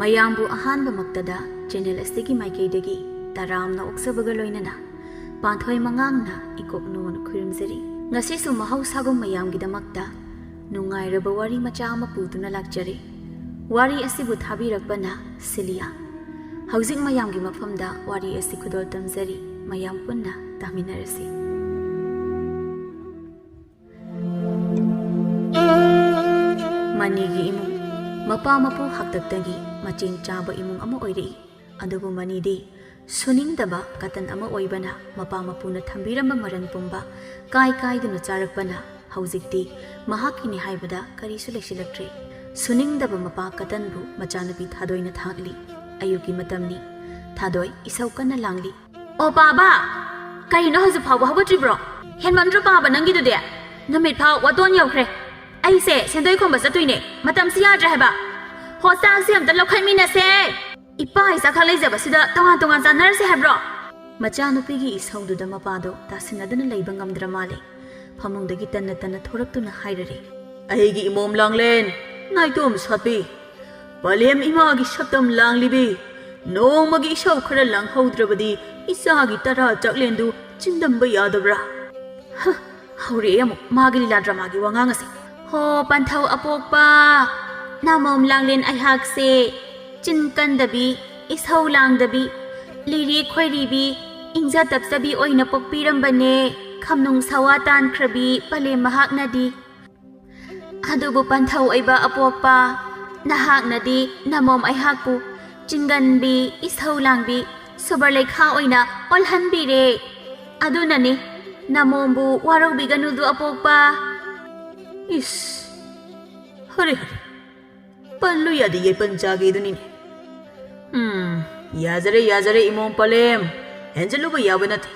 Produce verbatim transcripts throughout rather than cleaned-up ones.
ꯃꯌꯥꯝꯕꯨ ꯑꯍꯥꯟꯕꯃꯛꯇꯗ ꯆꯦꯅꯦꯜ ꯑꯁꯤꯒꯤ ꯃꯥꯏꯀꯩꯗꯒꯤ ꯇꯔꯥꯝꯅ ꯑꯣꯛꯆꯕꯒ ꯂꯣꯏꯅꯅ ꯄꯥꯟꯊꯣꯏ ꯃꯉꯥꯡꯅ ꯏꯀꯣꯛ ꯅꯣꯟ ꯈꯨꯔꯨꯝꯖꯔꯤ꯫ ꯉꯁꯤꯁꯨ ꯃꯍꯧꯁꯥꯒꯨꯝ ꯃꯌꯥꯝꯒꯤꯗꯃꯛꯇ ꯅꯨꯡꯉꯥꯏꯔꯕ ꯋꯥꯔꯤ ꯃꯆꯥ ꯑꯃ ꯄꯨꯗꯨꯅ ꯂꯥꯛꯆꯔꯤ꯫ ꯋꯥꯔꯤ ꯑꯁꯤꯕꯨ ꯊꯥꯕꯤꯔꯛꯄꯅ ꯁꯤꯂꯤꯌꯥ꯫ ꯍꯧꯖꯤꯛ ꯃꯌꯥꯝꯒꯤ ꯃꯐꯝꯗ ꯋꯥꯔꯤ ꯑꯁꯤ ꯈꯨꯗꯣꯜ ꯇꯝꯖꯔꯤ꯫ ꯃꯌꯥꯝ ꯄꯨꯟꯅ ꯇꯥꯃꯤꯟꯅꯔꯁꯤ꯫ ꯃꯅꯤꯒꯤ ꯏꯃꯨꯡ꯫ ꯃꯄꯥ ꯃꯄꯨ ꯍꯥꯛꯇꯛꯇꯒꯤ ꯃꯆꯦꯡ ꯆꯥꯕ ꯏꯃꯨꯡ ꯑꯃ ꯑꯣꯏꯔꯛꯏ꯫ ꯑꯗꯨꯕꯨ ꯃꯅꯤꯗꯤ ꯁꯨꯅꯤꯡꯗꯕ ꯀꯇꯟ ꯑꯃ ꯑꯣꯏꯕꯅ ꯃꯄꯥ ꯃꯄꯨꯅ ꯊꯝꯕꯤꯔꯝꯕ ꯃꯔꯟ ꯄꯨꯝꯕ ꯀꯥꯏ ꯀꯥꯏꯗꯨꯅ ꯆꯥꯔꯛꯄꯅ ꯍꯧꯖꯤꯛꯇꯤ ꯃꯍꯥꯛꯀꯤꯅꯤ ꯍꯥꯏꯕꯗ ꯀꯔꯤꯁꯨ ꯂꯩꯁꯤꯜꯂꯛꯇ꯭ꯔꯦ꯫ ꯁꯨꯅꯤꯡꯗꯕ ꯃꯄꯥ ꯀꯇꯟꯕꯨ ꯃꯆꯥꯅꯨꯄꯤ ꯊꯥꯗꯣꯏꯅ ꯊꯥꯛꯂꯤ꯫ ꯑꯌꯨꯛꯀꯤ ꯃꯇꯝꯅꯤ꯫ ꯊꯥꯗꯣꯏ ꯏꯁꯧ ꯀꯟꯅ ꯂꯥꯡꯂꯤ꯫ "ꯑꯣ ꯄꯥꯕ, ꯀꯔꯤꯅꯣ ꯍꯧꯖꯤꯛ ꯐꯥꯎꯕ ꯍꯧꯒꯠꯇ꯭ꯔꯤꯕ꯭ꯔꯣ? ꯍꯦꯟꯃꯟꯗ꯭ꯔꯣ ꯄꯥꯕ ꯅꯪꯒꯤꯗꯨꯗꯤ? ꯅꯨꯃꯤꯠ ꯐꯥꯎ ꯋꯥꯇꯣꯟ ꯌꯧꯈ꯭ꯔꯦ꯫ ꯑꯩꯁꯦ ꯁꯦꯟꯗꯣꯏ ꯈꯣꯝꯕ ꯆꯠꯇꯣꯏꯅꯦ꯫ ꯃꯇꯝꯁꯤ ꯌꯥꯗ꯭ꯔꯦ ꯍꯥꯏꯕ꯫ ꯍꯣ, ꯆꯥꯛꯁꯤ ꯑꯝꯇ ꯂꯧꯈꯠꯃꯤꯟꯅꯁꯦ꯫ ꯏꯄꯥ ꯏꯆꯥꯈꯛ ꯂꯩꯖꯕꯁꯤꯗ ꯇꯣꯉꯥꯟ ꯇꯣꯉꯥꯟ ꯆꯥꯟꯅꯔꯁꯦ ꯍꯥꯏꯕ꯭ꯔꯣ?" ꯃꯆꯥꯅꯨꯄꯤꯒꯤ ꯏꯁꯧꯗꯨꯗ ꯃꯄꯥꯗꯣ ꯇꯥꯁꯤꯟꯅꯗꯨꯅ ꯂꯩꯕ ꯉꯝꯗ꯭ꯔ ꯃꯥꯜꯂꯦ꯫ ꯐꯃꯨꯡꯗꯒꯤ ꯇꯟꯅ ꯇꯟꯅ ꯊꯣꯔꯛꯇꯨꯅ ꯍꯥꯏꯔꯔꯦ꯫ "ꯑꯩꯒꯤ ꯏꯃꯣꯝ ꯂꯥꯡꯂꯦꯟ, ꯅꯥꯏꯇꯣꯝ ꯁꯥꯠꯄꯤ, ꯄꯂꯦꯝ ꯏꯃꯥꯒꯤ ꯁꯛꯇꯝ ꯂꯥꯡꯂꯤꯕꯤ, ꯅꯣꯡꯃꯒꯤ ꯏꯁꯧ ꯈꯔ ꯂꯥꯡꯍꯧꯗ꯭ꯔꯕꯗꯤ ꯏꯆꯥꯒꯤ ꯇꯔꯥ ꯆꯥꯛꯂꯦꯟꯗꯨ ꯆꯤꯟꯗꯝꯕ ꯌꯥꯗꯕ꯭ꯔꯥ?" ꯍ, ꯍꯧꯔꯛꯑꯦ ꯑꯃꯨꯛ ꯃꯥꯒꯤ ꯂꯤꯂꯥ ꯗ꯭ꯔꯃꯥꯒꯤ ꯋꯥꯉꯥꯡ ꯑꯁꯦ꯫ "ꯍꯣ ꯄꯟꯊꯧ ꯑꯄꯣꯛꯄ, ꯅꯥꯃꯣꯝ ꯂꯥꯡꯂꯦꯟ ꯑꯩꯍꯥꯛꯁꯦ ꯆꯤꯟ ꯀꯟꯗꯕꯤ, ꯏꯁꯧ ꯂꯥꯡꯗꯕꯤ, ꯂꯤꯔꯤ ꯈꯣꯏꯔꯤꯕꯤ, ꯏꯪꯖ ꯇꯞꯆꯕꯤ ꯑꯣꯏꯅ ꯄꯣꯛꯄꯤꯔꯝꯕꯅꯦ꯫ ꯈꯝꯅꯨꯡ ꯁꯋꯥ ꯇꯥꯟꯈ꯭ꯔꯕꯤ ꯄꯂꯦꯝ ꯃꯍꯥꯛꯅꯗꯤ꯫ ꯑꯗꯨꯕꯨ ꯄꯟꯊꯧ ꯑꯣꯏꯕ ꯑꯄꯣꯛꯄ, ꯅꯍꯥꯛꯅꯗꯤ ꯅꯃꯣꯝ ꯑꯩꯍꯥꯛꯄꯨ ꯆꯤꯡꯒꯟꯕꯤ, ꯏꯁꯧ ꯂꯥꯡꯕꯤ, ꯁꯨꯕꯔ ꯂꯩꯈꯥ ꯑꯣꯏꯅ ꯑꯣꯜꯍꯟꯕꯤꯔꯦ꯫ ꯑꯗꯨꯅꯅꯤ ꯅꯃꯣꯝꯕꯨ ꯋꯥꯔꯧꯕꯤꯒꯅꯨꯗꯨ ꯑꯄꯣꯛꯄ꯫" ꯏꯁ, ꯍꯔꯦ ꯍꯔꯦ, ꯄꯜꯂꯨ ꯌꯥꯗꯦ ꯌꯦꯛꯄꯟ ꯆꯥꯒꯦꯗꯨꯅꯤꯅꯦ꯫ ꯎꯝ, ꯌꯥꯖꯔꯦ, ꯌꯥꯖꯔꯦ, ꯏꯃꯣꯝ ꯄꯂꯦꯝ꯫ ꯍꯦꯟꯖꯜꯂꯨꯕ ꯌꯥꯕ ꯅꯠꯇꯦ꯫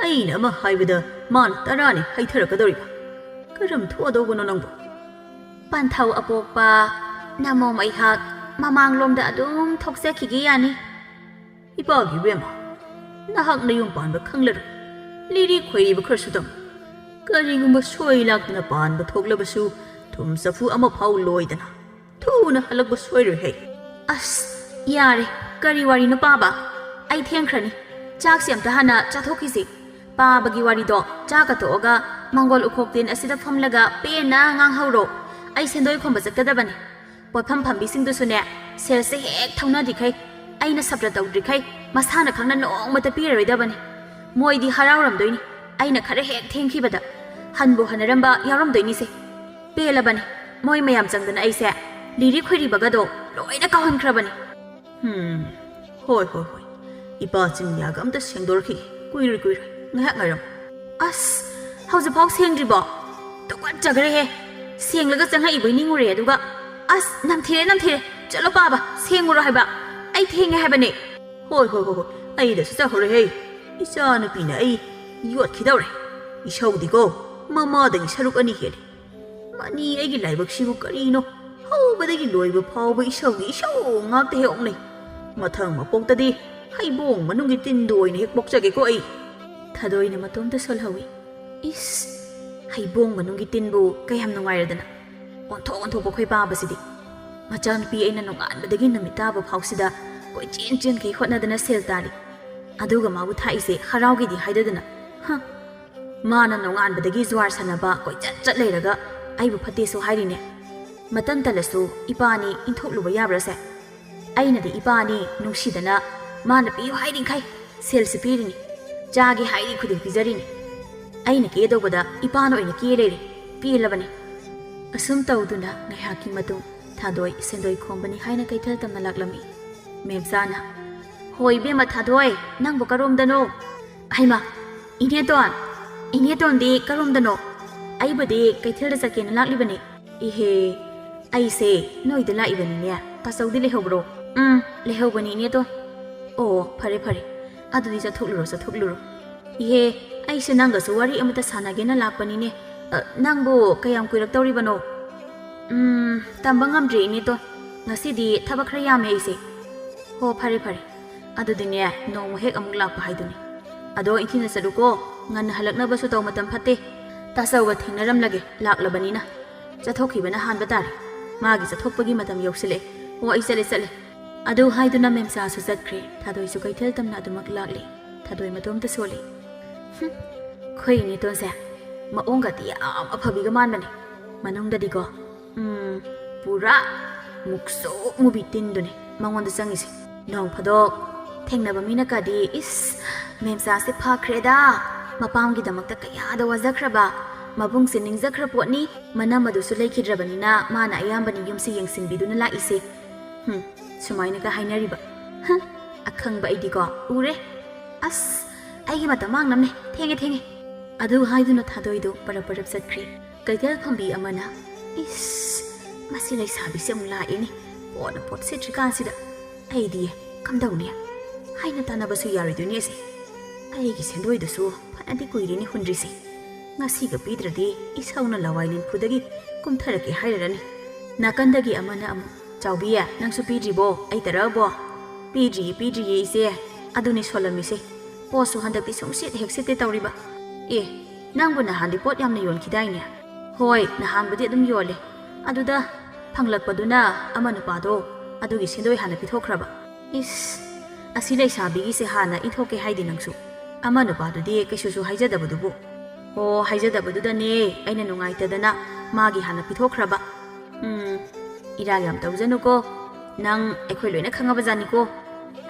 ꯑꯩꯅ ꯑꯃ ꯍꯥꯏꯕꯗ ꯃꯥꯅ ꯇꯔꯥꯅꯤ ꯍꯩꯊꯔꯛꯀꯗꯧꯔꯤꯕ꯫ ꯀꯔꯝ ꯊꯣꯛꯑꯗꯧꯕꯅꯣ ꯅꯪꯕꯨ? ꯄꯟꯊꯧ ꯑꯄꯣꯛꯄ, ꯅꯃꯣꯝ ꯑꯩꯍꯥꯛ ꯃꯃꯥꯡꯂꯣꯝꯗ ꯑꯗꯨꯝ ꯊꯣꯛꯆꯈꯤꯒꯦ ꯌꯥꯅꯤ꯫ ꯏꯄꯥꯒꯤ ꯏꯕꯦꯝꯃ, ꯅꯍꯥꯛ ꯅꯌꯨꯝ ꯄꯥꯟꯕ ꯈꯪꯂꯔꯣꯏ꯫ ꯂꯤꯔꯤ ꯈꯣꯏꯔꯤꯕ ꯈꯔꯁꯨ ꯇꯝꯃꯨ꯫ ꯀꯔꯤꯒꯨꯝꯕ ꯁꯣꯏ ꯂꯥꯛꯇꯅ ꯄꯥꯟꯕ ꯊꯣꯛꯂꯕꯁꯨ ꯊꯨꯝ ꯆꯐꯨ ꯑꯃ ꯐꯥꯎ ꯂꯣꯏꯗꯅ ꯊꯨꯅ ꯍꯜꯂꯛꯄ ꯁꯣꯏꯔꯣꯏ ꯍꯦ꯫ ꯑꯁ, ꯌꯥꯔꯦ, ꯀꯔꯤ ꯋꯥꯔꯤꯅꯣ ꯄꯥꯕ? ꯑꯩ ꯊꯦꯡꯈ꯭ꯔꯅꯤ꯫ ꯆꯥꯛꯁꯦ ꯑꯝꯇ ꯍꯥꯟꯅ ꯆꯥꯊꯣꯛꯈꯤꯁꯤ꯫ ꯄꯥꯕꯒꯤ ꯋꯥꯔꯤꯗꯣ ꯆꯥꯒ ꯇꯣꯛꯑꯒ ꯃꯪꯒꯣꯜ ꯎꯈꯣꯛꯇꯦꯟ ꯑꯁꯤꯗ ꯐꯝꯂꯒ ꯄꯦꯟꯅ ꯉꯥꯡꯍꯧꯔꯣ꯫ ꯑꯩ ꯁꯦꯟꯗꯣꯏ ꯈꯣꯝꯕ ꯆꯠꯀꯗꯕꯅꯤ꯫ ꯄꯣꯠꯐꯝ ꯐꯝꯕꯤꯁꯤꯡꯗꯨꯁꯨꯅꯦ, ꯁꯦꯜꯁꯦ ꯍꯦꯛ ꯊꯧꯅꯗ꯭ꯔꯤꯈꯩ, ꯑꯩꯅ ꯁꯞꯇ ꯇꯧꯗ꯭ꯔꯤꯈꯩ ꯃꯁꯥꯅ ꯈꯪꯅ ꯅꯣꯡꯃꯇ ꯄꯤꯔꯔꯣꯏꯗꯕꯅꯤ꯫ ꯃꯣꯏꯗꯤ ꯍꯔꯥꯎꯔꯝꯗꯣꯏꯅꯤ, ꯑꯩꯅ ꯈꯔ ꯍꯦꯛ ꯊꯦꯡꯈꯤꯕꯗ꯫ ꯍꯟꯕꯨ ꯍꯟꯅꯔꯝꯕ ꯌꯥꯎꯔꯝꯗꯣꯏꯅꯤꯁꯦ꯫ ꯄꯦꯜꯂꯕꯅꯤ, ꯃꯣꯏ ꯃꯌꯥꯝ ꯆꯪꯗꯅ ꯑꯩꯁꯦ ꯂꯤꯔꯤ ꯈꯣꯏꯔꯤꯕꯒꯗꯣ ꯂꯣꯏꯅ ꯀꯥꯎꯍꯟꯈ꯭ꯔꯕꯅꯤ꯫ ꯎꯝ, ꯍꯣꯏ, ꯍꯣꯏ, ꯍꯣꯏ꯫ ꯏꯄꯥ ꯆꯤꯡꯌꯥꯒ ꯑꯝꯇ ꯁꯦꯡꯗꯣꯔꯛꯈꯤꯒꯦ꯫ ꯀꯨꯏꯔꯣꯏ, ꯀꯨꯏꯔꯣꯏ꯫ ꯉꯥꯏꯍꯥꯛ ꯉꯥꯏꯔꯝꯃꯨ꯫ ꯑꯁ, ꯍꯧꯖꯤꯛꯐꯥꯎ ꯁꯦꯡꯗ꯭ꯔꯤꯕꯣ? ꯇꯨꯀꯠꯆꯈ꯭ꯔꯦꯍꯦ꯫ ꯁꯦꯡꯂꯒ ꯆꯪꯉꯛꯏꯕꯣꯏ ꯅꯤꯡꯉꯨꯔꯦ, ꯑꯗꯨꯒ ꯑꯁ, ꯅꯝꯊꯤꯔꯦ, ꯅꯝꯊꯤꯔꯦ꯫ ꯆꯠꯂꯣ ꯄꯥꯕ, ꯁꯦꯡꯉꯨꯔꯣ ꯍꯥꯏꯕ꯫ ꯑꯩ ꯊꯦꯡꯉꯦ ꯍꯥꯏꯕꯅꯦ꯫ ꯍꯣꯏ, ꯍꯣꯏ, ꯍꯣꯏ, ꯍꯣꯏ꯫ ꯑꯩꯗꯁꯨ ꯆꯠꯍꯧꯔꯦꯍꯦ꯫ ꯏꯆꯥꯅꯨꯄꯤꯅ ꯑꯩ ꯌꯣꯠꯈꯤꯗꯧꯔꯦ꯫ ꯏꯁꯧꯗꯤꯀꯣ, ꯃꯃꯥꯗꯒꯤ ꯁꯔꯨꯛ ꯑꯅꯤ ꯍꯦꯜꯂꯤ꯫ ꯃꯅꯤ ꯑꯩꯒꯤ ꯂꯥꯏꯕꯛꯁꯤꯕꯨ ꯀꯔꯤꯅꯣ? ꯍꯧꯕꯗꯒꯤ ꯂꯣꯏꯕ ꯐꯥꯎꯕ ꯏꯁꯧꯒꯤ ꯏꯁꯧ ꯉꯥꯛꯇ ꯍꯦꯛ ꯑꯣꯛꯅꯩ꯫ ꯃꯊꯪ ꯃꯄꯣꯛꯇꯗꯤ ꯍꯩꯕꯣꯡ ꯃꯅꯨꯡꯒꯤ ꯇꯤꯟꯗꯨ ꯑꯣꯏꯅ ꯍꯦꯛ ꯄꯣꯛꯆꯒꯦꯀꯣ ꯑꯩ꯫ ꯊꯥꯗꯣꯏꯅ ꯃꯇꯣꯝꯇ ꯁꯣꯜꯍꯧꯏ꯫ ꯏꯁ, ꯍꯩꯕꯣꯡ ꯃꯅꯨꯡꯒꯤ ꯇꯤꯟꯕꯨ ꯀꯌꯥꯝ ꯅꯨꯡꯉꯥꯏꯔꯗꯅ꯫ ꯑꯣꯟꯊꯣꯛ ꯑꯣꯟꯊꯣꯛꯄ ꯈꯣꯏꯄꯥꯕꯁꯤꯗꯤ꯫ ꯃꯆꯥꯅꯨꯄꯤ ꯑꯩꯅ ꯅꯣꯡꯉꯥꯟꯕꯗꯒꯤ ꯅꯨꯃꯤꯠ ꯇꯥꯕ ꯐꯥꯎꯁꯤꯗ ꯀꯣꯏꯆꯦꯟ ꯆꯦꯟꯈꯩ ꯍꯣꯠꯅꯗꯅ ꯁꯦꯜ ꯇꯥꯜꯂꯤ꯫ ꯑꯗꯨꯒ ꯃꯥꯕꯨ ꯊꯥꯛꯏꯁꯦ ꯍꯔꯥꯎꯒꯦꯗꯤ ꯍꯥꯏꯗꯗꯅ꯫ ꯍ, ꯃꯥꯅ ꯅꯣꯡꯉꯥꯟꯕꯗꯒꯤ ꯖꯨꯋꯥꯔ ꯁꯥꯟꯅꯕ ꯀꯣꯏꯆꯠ ꯆꯠ ꯂꯩꯔꯒ ꯑꯩꯕꯨ ꯐꯠꯇꯦꯁꯨ ꯍꯥꯏꯔꯤꯅꯦ꯫ ꯃꯇꯟ ꯇꯜꯂꯁꯨ ꯏꯄꯥꯅꯤ ꯏꯟꯊꯣꯛꯂꯨꯕ ꯌꯥꯕ꯭ꯔꯥꯁꯦ? ꯑꯩꯅꯗꯤ ꯏꯄꯥꯅꯤ ꯅꯨꯡꯁꯤꯗꯅ ꯃꯥꯅ ꯄꯤꯌꯨ ꯍꯥꯏꯔꯤꯈꯩ ꯁꯦꯜꯁꯦ ꯄꯤꯔꯤꯅꯤ, ꯆꯥꯒꯦ ꯍꯥꯏꯔꯤ ꯈꯨꯗꯤꯡ ꯄꯤꯖꯔꯤꯅꯤ꯫ ꯑꯩꯅ ꯀꯦꯗꯧꯕꯗ ꯏꯄꯥꯅ ꯑꯣꯏꯅ ꯀꯦ ꯂꯩꯔꯦ꯫ ꯄꯦꯜꯂꯕꯅꯤ꯫ ꯑꯁꯨꯝ ꯇꯧꯗꯨꯅ ꯉꯥꯏꯍꯥꯛꯀꯤ ꯃꯇꯨꯡ ꯊꯥꯗꯣꯏ ꯁꯦꯟꯗꯣꯏ ꯈꯣꯝꯕꯅꯤ ꯍꯥꯏꯅ ꯀꯩꯊꯦꯜ ꯇꯝꯅ ꯂꯥꯛꯂꯝꯃꯤ꯫ ꯃꯦꯝꯆꯥꯅ, "ꯍꯣꯏ ꯏꯕꯦꯝꯃ ꯊꯥꯗꯣꯏ, ꯅꯪꯕꯨ ꯀꯔꯣꯝꯗꯅꯣ?" "ꯍꯩꯃꯥ, ꯏꯅꯦꯇꯣꯟ, ꯏꯅꯦꯇꯣꯟꯗꯤ ꯀꯔꯣꯝꯗꯅꯣ? ꯑꯩꯕꯨꯗꯤ ꯀꯩꯊꯦꯜꯗ ꯆꯠꯀꯦꯅ ꯂꯥꯛꯂꯤꯕꯅꯤ꯫" "ꯏꯍꯦ, ꯑꯩꯁꯦ ꯅꯣꯏꯗ ꯂꯥꯛꯏꯕꯅꯤꯅꯦ, ꯇꯥꯆꯧꯗꯤ ꯂꯩꯍꯧꯕ꯭ꯔꯣ?" "ꯎꯝ, ꯂꯩꯍꯧꯕꯅꯤ ꯏꯅꯦꯇꯣꯟ꯫" "ꯑꯣ, ꯐꯔꯦ ꯐꯔꯦ, ꯑꯗꯨꯗꯤ ꯆꯠꯊꯣꯛꯂꯨꯔꯣ, ꯆꯠꯊꯣꯛꯂꯨꯔꯣ꯫ ꯏꯍꯦ, ꯑꯩꯁꯦ ꯅꯪꯒꯁꯨ ꯋꯥꯔꯤ ꯑꯃꯇ ꯁꯥꯟꯅꯒꯦꯅ ꯂꯥꯛꯄꯅꯤꯅꯦ꯫ ꯑ, ꯅꯪꯕꯨ ꯀꯌꯥꯝ ꯀꯨꯏꯔꯛꯇꯧꯔꯤꯕꯅꯣ?" "ꯎꯝ, ꯇꯝꯕ ꯉꯝꯗ꯭ꯔꯦ ꯏꯅꯦꯇꯣꯟ, ꯉꯁꯤꯗꯤ ꯊꯕꯛ ꯈꯔ ꯌꯥꯝꯃꯦ ꯑꯩꯁꯦ꯫" "ꯍꯣ, ꯐꯔꯦ ꯐꯔꯦ, ꯑꯗꯨꯗꯤꯅꯦ, ꯅꯣꯡꯃ ꯍꯦꯛ ꯑꯃꯨꯛ ꯂꯥꯛꯄ ꯍꯥꯏꯗꯨꯅꯤ꯫ ꯑꯗꯣ ꯏꯟꯊꯤꯅ ꯆꯠꯂꯨꯀꯣ, ꯉꯟꯅ ꯍꯜꯂꯛꯅꯕꯁꯨ ꯇꯧ, ꯃꯇꯝ ꯐꯠꯇꯦ꯫ ꯇꯥꯆꯧꯒ ꯊꯦꯡꯅꯔꯝꯂꯒꯦ, ꯂꯥꯛꯂꯕꯅꯤꯅ꯫ ꯆꯠꯊꯣꯛꯈꯤꯕꯅ ꯍꯥꯟꯕ ꯇꯥꯔꯦ, ꯃꯥꯒꯤ ꯆꯠꯊꯣꯛꯄꯒꯤ ꯃꯇꯝ ꯌꯧꯁꯤꯜꯂꯛꯑꯦ꯫ ꯑꯣ, ꯑꯩ ꯆꯠꯂꯦ, ꯆꯠꯂꯦ꯫ ꯑꯗꯨ ꯍꯥꯏꯗꯨꯅ ꯃꯦꯝꯆꯥꯁꯨ ꯆꯠꯈ꯭ꯔꯦ꯫ ꯊꯥꯗꯣꯏꯁꯨ ꯀꯩꯊꯦꯜ ꯇꯝꯅ ꯑꯗꯨꯃꯛ ꯂꯥꯛꯂꯦ꯫ ꯊꯥꯗꯣꯏ ꯃꯇꯣꯝꯇ ꯁꯣꯜꯂꯤ꯫ "ꯍꯨꯝ, ꯑꯩꯈꯣꯏ ꯏꯅꯦꯇꯣꯟꯁꯦ ꯃꯑꯣꯡꯒꯗꯤ ꯌꯥꯝ ꯑꯐꯕꯤꯒ ꯃꯥꯟꯕꯅꯦ꯫ ꯃꯅꯨꯡꯗꯗꯤꯀꯣ, ꯎꯝ, ꯄꯨꯔꯥ ꯃꯨꯛꯁꯨꯛ ꯃꯨꯕꯤ ꯇꯤꯟꯗꯨꯅꯦ ꯃꯉꯣꯟꯗ ꯆꯪꯉꯤꯁꯦ꯫ ꯅꯣꯡ ꯐꯥꯗꯣꯛ ꯊꯦꯡꯅꯕ ꯃꯤꯅ ꯀꯗꯤ, 'ꯏꯁ, ꯃꯦꯝꯆꯥꯁꯦ ꯐꯈ꯭ꯔꯦꯗ, ꯃꯄꯥꯝꯒꯤꯗꯃꯛꯇ ꯀꯌꯥꯗ ꯋꯥꯖꯈ꯭ꯔꯕ, ꯃꯕꯨꯡꯁꯦ ꯅꯤꯡꯖꯈ꯭ꯔ ꯄꯣꯠꯅꯤ, ꯃꯅꯝ ꯑꯗꯨꯁꯨ ꯂꯩꯈꯤꯗ꯭ꯔꯕꯅꯤꯅ ꯃꯥꯅ ꯑꯌꯥꯝꯕꯅꯤ ꯌꯨꯝꯁꯤ ꯌꯦꯡꯁꯤꯟꯕꯤꯗꯨꯅ ꯂꯥꯛꯏꯁꯦ.' ꯍꯨꯝ, ꯁꯨꯃꯥꯏꯅꯒ ꯍꯥꯏꯅꯔꯤꯕ꯫ ꯍ, ꯑꯈꯪꯕ ꯑꯩꯗꯤꯀꯣ ꯎꯔꯦ꯫ ꯑꯁ, ꯑꯩꯒꯤ ꯃꯇꯝ ꯃꯥꯡꯅꯕꯅꯦ꯫ ꯊꯦꯡꯉꯦ, ꯊꯦꯡꯉꯦ꯫ ꯑꯗꯨ ꯍꯥꯏꯗꯨꯅ ꯊꯥꯗꯣꯏꯗꯣ ꯄꯔꯞ ꯄꯔꯞ ꯆꯠꯈ꯭ꯔꯦ꯫ ꯀꯩꯊꯦꯜ ꯐꯝꯕꯤ ꯑꯃꯅ, "ꯏꯁ, ꯃꯁꯤ ꯂꯩꯁꯥꯕꯤꯁꯦ ꯑꯃꯨꯛ ꯂꯥꯛꯑꯦꯅꯦ, ꯄꯣꯠꯅ ꯄꯣꯠ ꯁꯤꯠꯇ꯭ꯔꯤꯀꯥꯟꯁꯤꯗ꯫ ꯑꯩꯗꯤ ꯀꯝꯗꯧꯅꯤ? ꯍꯥꯏꯅ ꯇꯥꯟꯅꯕꯁꯨ ꯌꯥꯔꯣꯏꯗꯣꯏꯅꯦ ꯑꯁꯦ꯫ ꯑꯩꯒꯤ ꯁꯦꯟꯗꯣꯏꯗꯨꯁꯨ ꯐꯅꯗꯤ ꯀꯨꯏꯔꯦꯅꯦ ꯍꯨꯟꯗ꯭ꯔꯤꯁꯦ꯫ ꯉꯁꯤꯒ ꯄꯤꯗ꯭ꯔꯗꯤ ꯏꯁꯧꯅ ꯂꯋꯥꯏ ꯂꯦꯝꯐꯨꯗꯒꯤ ꯀꯨꯝꯊꯔꯛꯀꯦ ꯍꯥꯏꯔꯔꯅꯤ꯫" ꯅꯥꯀꯟꯗꯒꯤ ꯑꯃꯅ ꯑꯃꯨꯛ, "ꯆꯥꯎꯕꯤ, ꯅꯪꯁꯨ ꯄꯤꯗ꯭ꯔꯤꯕꯣ? ꯑꯩ ꯇꯔꯛꯑꯕꯣ?" "ꯄꯤꯗ꯭ꯔꯤꯌꯦ, ꯄꯤꯗ꯭ꯔꯤꯌꯦ, ꯏꯆꯦ꯫ ꯑꯗꯨꯅꯤ ꯁꯣꯜꯂꯝꯃꯤꯁꯦ꯫ ꯄꯣꯠꯁꯨ ꯍꯟꯗꯛꯇꯤ ꯁꯨꯡꯁꯤꯠ ꯍꯦꯛ ꯁꯤꯠꯇꯦ ꯇꯧꯔꯤꯕ꯫ ꯑꯦ, ꯅꯪꯕꯨ ꯅꯍꯥꯟꯗꯤ ꯄꯣꯠ ꯌꯥꯝꯅ ꯌꯣꯟꯈꯤꯗꯥꯏꯅꯦ?" "ꯍꯣꯏ, ꯅꯍꯥꯟꯕꯨꯗꯤ ꯑꯗꯨꯝ ꯌꯣꯜꯂꯦ꯫ ꯑꯗꯨꯗ ꯐꯪꯂꯛꯄꯗꯨꯅ ꯑꯃ ꯅꯨꯄꯥꯗꯣ ꯑꯗꯨꯒꯤ ꯁꯦꯟꯗꯣꯏ ꯍꯥꯟꯅ ꯄꯤꯊꯣꯛꯈ꯭ꯔꯕ꯫" "ꯏꯁ, ꯑꯁꯤ ꯂꯩꯁꯥꯕꯤꯒꯤꯁꯦ ꯍꯥꯟꯅ ꯏꯟꯊꯣꯛꯀꯦ ꯍꯥꯏꯗꯤ ꯅꯪꯁꯨ꯫ ꯑꯃ ꯅꯨꯄꯥꯗꯨꯗꯤ ꯀꯩꯁꯨꯁꯨ ꯍꯥꯏꯖꯗꯕꯗꯨꯕꯨ꯫" "ꯑꯣ, ꯍꯥꯏꯖꯗꯕꯗꯨꯗꯅꯦ ꯑꯩꯅ ꯅꯨꯡꯉꯥꯏꯇꯗꯅ ꯃꯥꯒꯤ ꯍꯥꯟꯅ ꯄꯤꯊꯣꯛꯈ꯭ꯔꯕ꯫ ꯎꯝ, ꯏꯔꯥꯡ ꯌꯥꯝ ꯇꯧꯖꯅꯨꯀꯣ꯫ ꯅꯪ ꯑꯩꯈꯣꯏ ꯂꯣꯏꯅ ꯈꯪꯉꯕ ꯖꯥꯠꯅꯤꯀꯣ꯫"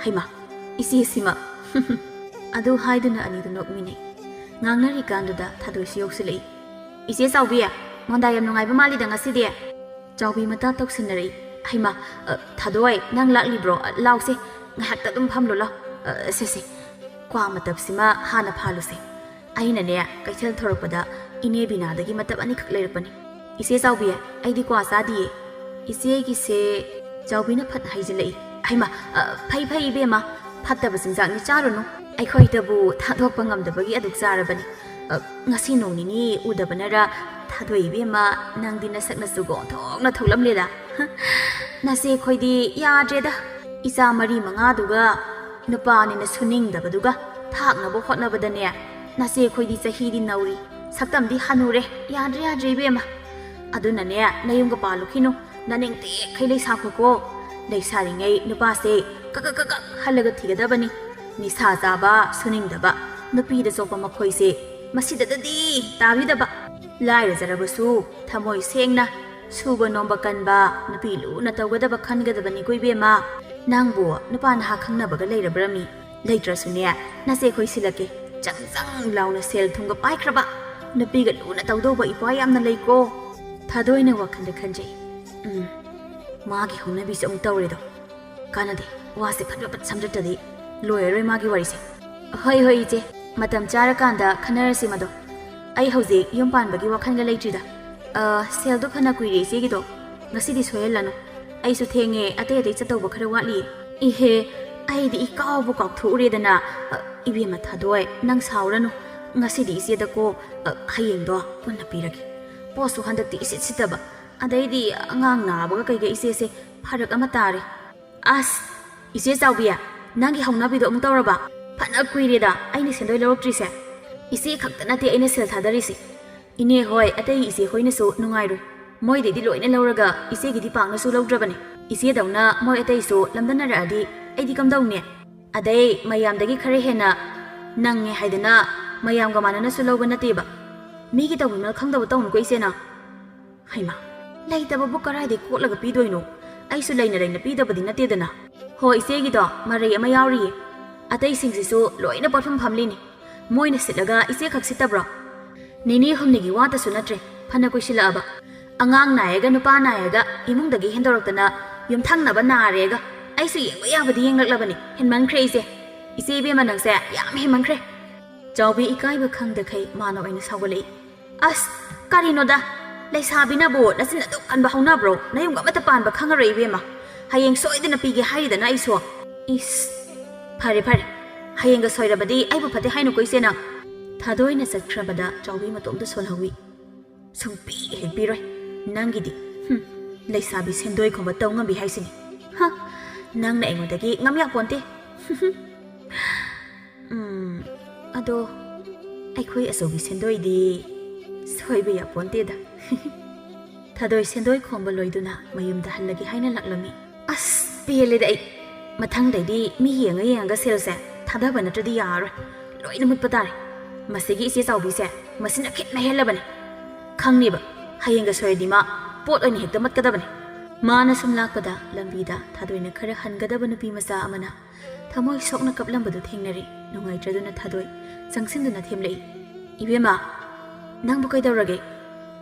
ꯍꯩꯃꯥ, ꯏꯆꯦꯁꯤꯃ꯫ ꯑꯗꯨ ꯍꯥꯏꯗꯨꯅ ꯑꯅꯤꯗꯨ ꯅꯣꯛꯃꯤꯟꯅꯩ꯫ ꯉꯥꯡꯅꯔꯤꯀꯥꯟꯗꯨꯗ ꯊꯥꯗꯣꯏꯁꯨ ꯌꯧꯁꯤꯜꯂꯛꯏ꯫ "ꯏꯆꯦ ꯆꯥꯎꯕꯤ, ꯃꯣꯟꯗꯥ ꯌꯥꯝ ꯅꯨꯡꯉꯥꯏꯕ ꯃꯥꯜꯂꯤꯗ ꯉꯁꯤꯗꯤ꯫" ꯆꯥꯎꯕꯤ ꯃꯇꯥ ꯇꯧꯁꯤꯟꯅꯔꯛꯏ꯫ "ꯍꯩꯃꯥ, ꯑ, ꯊꯥꯗꯣꯏ, ꯅꯪ ꯂꯥꯛꯂꯤꯕ꯭ꯔꯣ? ꯑ, ꯂꯥꯎꯁꯦ, ꯉꯥꯏꯍꯥꯛꯇ ꯑꯗꯨꯝ ꯐꯝꯂꯨ ꯂꯥꯎ꯫ ꯑ, ꯁꯦ, ꯁꯦ, ꯀ꯭ꯋꯥ ꯃꯇꯞꯁꯤꯃ ꯍꯥꯟꯅ ꯐꯥꯜꯂꯨꯁꯦ꯫" ꯑꯩꯅꯅꯦ, ꯀꯩꯊꯦꯜ ꯊꯣꯔꯛꯄꯗ ꯏꯅꯦ ꯕꯤꯅꯥꯗꯒꯤ ꯃꯇꯞ ꯑꯅꯤꯈꯛ ꯂꯩꯔꯛꯄꯅꯤ꯫ "ꯏꯆꯦ ꯆꯥꯎꯕꯤ, ꯑꯩꯗꯤ ꯀ꯭ꯋꯥ ꯆꯥꯗꯤꯌꯦ꯫" "ꯏꯆꯦꯒꯤꯁꯦ?" ꯆꯥꯎꯕꯤꯅ ꯐꯠ ꯍꯩꯖꯤꯜꯂꯛꯏ꯫ "ꯍꯩꯃꯥ, ꯑ, ꯐꯩ, ꯐꯩ, ꯏꯕꯦꯝꯃ, ꯐꯠꯇꯕ ꯆꯤꯟꯖꯥꯛꯅꯤ ꯆꯥꯔꯨꯅꯨ꯫ ꯑꯩꯈꯣꯏꯗꯕꯨ ꯊꯥꯗꯣꯛꯄ ꯉꯝꯗꯕꯒꯤ ꯑꯗꯨꯛ ꯆꯥꯔꯕꯅꯤ꯫ ꯑ, ꯉꯁꯤ ꯅꯣꯡ ꯅꯤꯅꯤ ꯎꯗꯕꯅꯔ, ꯊꯥꯗꯣꯏ ꯏꯕꯦꯝꯃ, ꯅꯪꯗꯤ ꯅꯁꯛ ꯅꯁꯨ ꯒꯣꯟꯊꯣꯛꯅ ꯊꯣꯛꯂꯝꯂꯦꯗ꯫ ꯍ, ꯅꯆꯦ ꯑꯩꯈꯣꯏꯗꯤ ꯌꯥꯗ꯭ꯔꯦꯗ꯫ ꯏꯆꯥ ꯃꯔꯤ ꯃꯉꯥꯗꯨꯒ ꯅꯨꯄꯥꯅꯤꯅ ꯁꯨꯅꯤꯡꯗꯕꯗꯨꯒ ꯊꯥꯛꯅꯕ ꯍꯣꯠꯅꯕꯗꯅꯦ, ꯅꯆꯦ ꯑꯩꯈꯣꯏꯗꯤ ꯆꯍꯤꯗꯤ ꯅꯧꯔꯤ, ꯁꯛꯇꯝꯗꯤ ꯍꯅꯨꯔꯦ꯫ ꯌꯥꯗ꯭ꯔꯦ, ꯌꯥꯗ꯭ꯔꯦ ꯏꯕꯦꯝꯃ꯫ ꯑꯗꯨꯅꯅꯦ, ꯅꯌꯨꯝꯒ ꯄꯥꯜꯂꯨꯈꯤꯅꯨ, ꯅꯅꯤꯡ ꯇꯦꯛꯈꯩ ꯂꯩꯁꯥꯈꯣꯀꯣ꯫ ꯂꯩꯁꯥꯔꯤꯉꯩ ꯅꯨꯄꯥꯁꯦ ꯀꯛ ꯀꯛ ꯀꯛ ꯀꯛ ꯍꯜꯂꯒ ꯊꯤꯒꯗꯕꯅꯤ꯫ ꯅꯤꯁꯥ ꯆꯥꯕ, ꯁꯨꯅꯤꯡꯗꯕ, ꯅꯨꯄꯤꯗ ꯆꯣꯞꯄ ꯃꯈꯣꯏꯁꯦ ꯃꯁꯤꯗꯇꯗꯤ ꯇꯥꯕꯤꯗꯕ꯫ ꯂꯥꯏꯔꯖꯔꯕꯁꯨ ꯊꯃꯣꯏ ꯁꯦꯡꯅ ꯁꯨꯕ ꯅꯣꯝꯕ ꯀꯟꯕ, ꯅꯨꯄꯤ ꯂꯨꯅ ꯇꯧꯒꯗꯕ ꯈꯟꯒꯗꯕꯅꯤꯀꯣ ꯏꯕꯦꯝꯃ꯫ ꯅꯪꯕꯨ ꯅꯨꯄꯥ ꯅꯍꯥ ꯈꯪꯅꯕꯒ ꯂꯩꯔꯕ꯭ꯔꯃꯤ? ꯂꯩꯇ꯭ꯔꯁꯨꯅꯦ, ꯅꯆꯦꯈꯣꯏ ꯁꯤꯜꯂꯛꯀꯦ꯫ ꯆꯪ ꯆꯪ ꯂꯥꯎꯅ ꯁꯦꯜ ꯊꯨꯝꯒ ꯄꯥꯏꯈ꯭ꯔꯕ, ꯅꯨꯄꯤꯒ ꯂꯨꯅ ꯇꯧꯗꯧꯕ ꯏꯄ꯭ꯋꯥ ꯌꯥꯝꯅ ꯂꯩꯀꯣ꯫ ꯊꯥꯗꯣꯏꯅ ꯋꯥꯈꯜꯗ ꯈꯟꯖꯩ꯫ ꯎꯝ, ꯃꯥꯒꯤ ꯍꯧꯅꯕꯤꯁꯦ ꯑꯃꯨꯛ ꯇꯧꯔꯦꯗꯣ꯫ ꯀꯥꯟꯅꯗꯦ, ꯋꯥꯁꯦ ꯐꯠ ꯐꯠ ꯐꯠ ꯁꯝꯗꯠꯇ꯭ꯔꯗꯤ ꯂꯣꯏꯔꯔꯣꯏ ꯃꯥꯒꯤ ꯋꯥꯔꯤꯁꯦ꯫ ꯍꯣꯏ ꯍꯣꯏ ꯏꯆꯦ, ꯃꯇꯝ ꯆꯥꯔꯀꯥꯟꯗ ꯈꯟꯅꯔꯁꯤ ꯃꯗꯣ꯫ ꯑꯩ ꯍꯧꯖꯤꯛ ꯌꯨꯝ ꯄꯥꯟꯕꯒꯤ ꯋꯥꯈꯜꯒ ꯂꯩꯇ꯭ꯔꯤꯗ꯫ ꯑ, ꯁꯦꯜꯗꯣ ꯐꯅ ꯀꯨꯏꯔꯦ ꯏꯆꯦꯒꯤꯗꯣ꯫ ꯉꯁꯤꯗꯤ ꯁꯣꯏꯍꯜꯂꯅꯨ꯫ ꯑꯩꯁꯨ ꯊꯦꯡꯉꯦ, ꯑꯇꯩ ꯑꯇꯩ ꯆꯠꯇꯧꯕ ꯈꯔ ꯋꯥꯠꯂꯤꯌꯦ꯫ ꯏꯍꯦ, ꯑꯩꯗꯤ ꯏꯀꯥꯎꯕꯨ ꯀꯥꯎꯊꯣꯛꯎꯔꯦꯗꯅ꯫ ꯑ, ꯏꯕꯦꯝꯃ ꯊꯥꯗꯣꯏ, ꯅꯪ ꯁꯥꯎꯔꯅꯨ꯫ ꯉꯁꯤꯗꯤ ꯏꯆꯦꯗꯀꯣ, ꯑ, ꯍꯌꯦꯡꯗꯣ ꯄꯨꯟꯅ ꯄꯤꯔꯒꯦ꯫ ꯄꯣꯠꯁꯨ ꯍꯟꯗꯛꯇꯤ ꯏꯁꯤꯠ ꯁꯤꯠꯇꯕ꯫ ꯑꯗꯩꯗꯤ ꯑꯉꯥꯡ ꯅꯥꯕꯒ ꯀꯩꯒ ꯏꯆꯦꯁꯦ ꯐꯔꯛ ꯑꯃ ꯇꯥꯔꯦ꯫ ꯑꯁ, ꯏꯆꯦ ꯆꯥꯎꯕꯤ, ꯅꯪꯒꯤ ꯍꯧꯅꯕꯤꯗꯣ ꯑꯃꯨꯛ ꯇꯧꯔꯕ? ꯐꯅ ꯀꯨꯏꯔꯦꯗ ꯑꯩꯅ ꯁꯦꯟꯗꯣꯏ ꯂꯧꯔꯛꯇ꯭ꯔꯤꯁꯦ꯫ ꯏꯆꯦ ꯈꯛꯇ ꯅꯠꯇꯦ ꯑꯩꯅ ꯁꯦꯜ ꯊꯥꯗꯔꯤꯁꯦ꯫ ꯏꯅꯦ ꯍꯣꯏ, ꯑꯇꯩ ꯏꯆꯦ ꯍꯣꯏꯅꯁꯨ ꯅꯨꯡꯉꯥꯏꯔꯣꯏ꯫ ꯃꯣꯏꯗꯩꯗꯤ ꯂꯣꯏꯅ ꯂꯧꯔꯒ ꯏꯆꯦꯒꯤꯗꯤ ꯄꯥꯛꯅꯁꯨ ꯂꯧꯗ꯭ꯔꯕꯅꯦ꯫ ꯏꯆꯦꯗꯧꯅ ꯃꯣꯏ ꯑꯇꯩꯁꯨ ꯂꯝꯗꯟꯅꯔꯛꯑꯗꯤ ꯑꯩꯗꯤ ꯀꯝꯗꯧꯅꯤ? ꯑꯗꯩ ꯃꯌꯥꯝꯗꯒꯤ ꯈꯔ ꯍꯦꯟꯅ ꯅꯪꯉꯦ ꯍꯥꯏꯗꯅ ꯃꯌꯥꯝꯒ ꯃꯥꯟꯅꯅꯁꯨ ꯂꯧꯕ ꯅꯠꯇꯦꯕ꯫ ꯃꯤꯒꯤ ꯇꯧꯕꯤꯃꯜ ꯈꯪꯗꯕ ꯇꯧꯅꯨꯀꯣ ꯏꯆꯦ ꯅꯪ꯫ ꯍꯩꯃꯥ, ꯂꯩꯇꯕꯕꯨ ꯀꯔꯥꯏꯗꯩ ꯀꯣꯠꯂꯒ ꯄꯤꯗꯣꯏꯅꯣ? ꯑꯩꯁꯨ ꯂꯩꯅ ꯂꯩꯅ ꯄꯤꯗꯕꯗꯤ ꯅꯠꯇꯦꯗꯅ꯫ ꯍꯣ, ꯏꯆꯦꯒꯤꯗꯣ ꯃꯔꯩ ꯑꯃ ꯌꯥꯎꯔꯤꯌꯦ꯫ ꯑꯇꯩꯁꯤꯡꯁꯤꯁꯨ ꯂꯣꯏꯅ ꯄꯣꯠꯐꯝ ꯐꯝꯂꯤꯅꯤ꯫ ꯃꯣꯏꯅ ꯁꯤꯠꯂꯒ ꯏꯆꯦ ꯈꯛ ꯁꯤꯠꯇꯕ꯭ꯔꯣ? ꯅꯤꯅꯤ ꯍꯨꯝꯅꯤꯒꯤ ꯋꯥꯇꯁꯨ ꯅꯠꯇ꯭ꯔꯦ, ꯐꯅ ꯀꯨꯏꯁꯤꯜꯂꯛꯑꯕ꯫ ꯑꯉꯥꯡ ꯅꯥꯏꯔꯒ ꯅꯨꯄꯥ ꯅꯥꯏꯔꯒ ꯏꯃꯨꯡꯗꯒꯤ ꯍꯦꯟꯗꯣꯔꯛꯇꯅ ꯌꯨꯝꯊꯪꯅꯕ ꯅꯥꯔꯦꯒ ꯑꯩꯁꯨ ꯌꯦꯡꯕ ꯌꯥꯕꯗꯤ ꯌꯦꯡꯂꯛꯂꯕꯅꯤ꯫ ꯍꯦꯟꯃꯟꯈ꯭ꯔꯦ ꯏꯆꯦ꯫ ꯏꯆꯦ ꯏꯕꯦꯝꯃ ꯅꯪꯁꯦ ꯌꯥꯝ ꯍꯦꯟꯃꯟꯈ꯭ꯔꯦ꯫ ꯆꯥꯎꯕꯤ ꯏꯀꯥꯏꯕ ꯈꯪꯗꯈꯩ ꯃꯥꯅ ꯑꯣꯏꯅ ꯁꯥꯎꯒꯠꯂꯛꯏ꯫ ꯑꯁ, ꯀꯔꯤꯅꯣꯗ? ꯂꯩꯁꯥꯕꯤꯅꯕꯨ ꯅꯆꯤꯟ ꯑꯗꯨꯛ ꯀꯟꯕ ꯍꯧꯅꯕ꯭ꯔꯣ? ꯅꯌꯨꯝꯒ ꯑꯃꯠꯇ ꯄꯥꯟꯕ ꯈꯪꯉꯔꯣꯏ ꯏꯕꯦꯝꯃ꯫ ꯍꯌꯦꯡ ꯁꯣꯏꯗꯅ ꯄꯤꯒꯦ ꯍꯥꯏꯔꯤꯗꯅ ꯑꯩꯁꯨ꯫ ꯏꯁ, ꯐꯔꯦ ꯐꯔꯦ, ꯍꯌꯦꯡꯒ ꯁꯣꯏꯔꯕꯗꯤ ꯑꯩꯕꯨ ꯐꯠꯇꯦ ꯍꯥꯏꯅꯨꯀꯣ ꯏꯆꯦ ꯅꯪ꯫ ꯊꯥꯗꯣꯏꯅ ꯆꯠꯈ꯭ꯔꯕꯗ ꯆꯥꯎꯕꯤ ꯃꯇꯣꯝꯇ ꯁꯣꯜꯍꯧꯏ꯫ ꯁꯨꯡꯄꯤ ꯍꯦꯛ ꯄꯤꯔꯣꯏ꯫ ꯅꯪꯒꯤꯗꯤ, ꯍꯨꯝ, ꯂꯩꯁꯥꯕꯤ ꯁꯦꯟꯗꯣꯏ ꯈꯣꯝꯕ ꯇꯧ ꯉꯝꯕꯤ ꯍꯥꯏꯁꯤꯅꯤ꯫ ꯍ, ꯅꯪꯅ ꯑꯩꯉꯣꯟꯗꯒꯤ ꯉꯝ ꯌꯥꯄꯣꯟꯇꯦ꯫ ꯎꯝ, ꯑꯗꯣ ꯑꯩꯈꯣꯏ ꯑꯆꯧꯕꯤ ꯁꯦꯟꯗꯣꯏꯗꯤ ꯁꯣꯏꯕ ꯌꯥꯄꯣꯟꯇꯦꯗ꯫ ꯊꯥꯗꯣꯏ ꯁꯦꯟꯗꯣꯏ ꯈꯣꯝꯕ ꯂꯣꯏꯗꯨꯅ ꯃꯌꯨꯝꯗ ꯍꯜꯂꯒꯦ ꯍꯥꯏꯅ ꯂꯥꯛꯂꯝꯃꯤ꯫ ꯑꯁ, ꯄꯦꯜꯂꯦꯗ ꯑꯩ꯫ ꯃꯊꯪꯗꯩꯗꯤ ꯃꯤ ꯌꯦꯡꯉ ꯌꯦꯡꯉꯒ ꯁꯦꯜꯁꯦ ꯊꯥꯗꯕ ꯅꯠꯇ꯭ꯔꯗꯤ ꯌꯥꯔꯔꯣꯏ꯫ ꯂꯣꯏꯅ ꯃꯨꯠꯄ ꯇꯥꯔꯦ꯫ ꯃꯁꯤꯒꯤ ꯏꯆꯦ ꯆꯥꯎꯕꯤꯁꯦ ꯃꯁꯤꯅ ꯈꯤꯠꯅ ꯍꯦꯜꯂꯕꯅꯦ꯫ ꯈꯪꯅꯤꯕ, ꯍꯌꯦꯡꯒ ꯁꯣꯏꯔꯗꯤ ꯃꯥ ꯄꯣꯠ ꯑꯣꯏꯅ ꯍꯦꯛꯇ ꯃꯠꯀꯗꯕꯅꯦ꯫ ꯃꯥꯅ ꯁꯨꯝ ꯂꯥꯛꯄꯗ ꯂꯝꯕꯤꯗ ꯊꯥꯗꯣꯏꯅ ꯈꯔ ꯍꯟꯒꯗꯕ ꯅꯨꯄꯤ ꯃꯆꯥ ꯑꯃꯅ ꯊꯃꯣꯏ ꯁꯣꯛꯅ ꯀꯞꯂꯝꯕꯗꯨ ꯊꯦꯡꯅꯔꯦ꯫ ꯅꯨꯡꯉꯥꯏꯇ꯭ꯔꯗꯨꯅ ꯊꯥꯗꯣꯏ ꯆꯪꯁꯤꯟꯗꯨꯅ ꯊꯦꯝꯂꯛꯏ꯫ "ꯏꯕꯦꯝꯃ, ꯅꯪꯕꯨ ꯀꯩꯗꯧꯔꯒꯦ?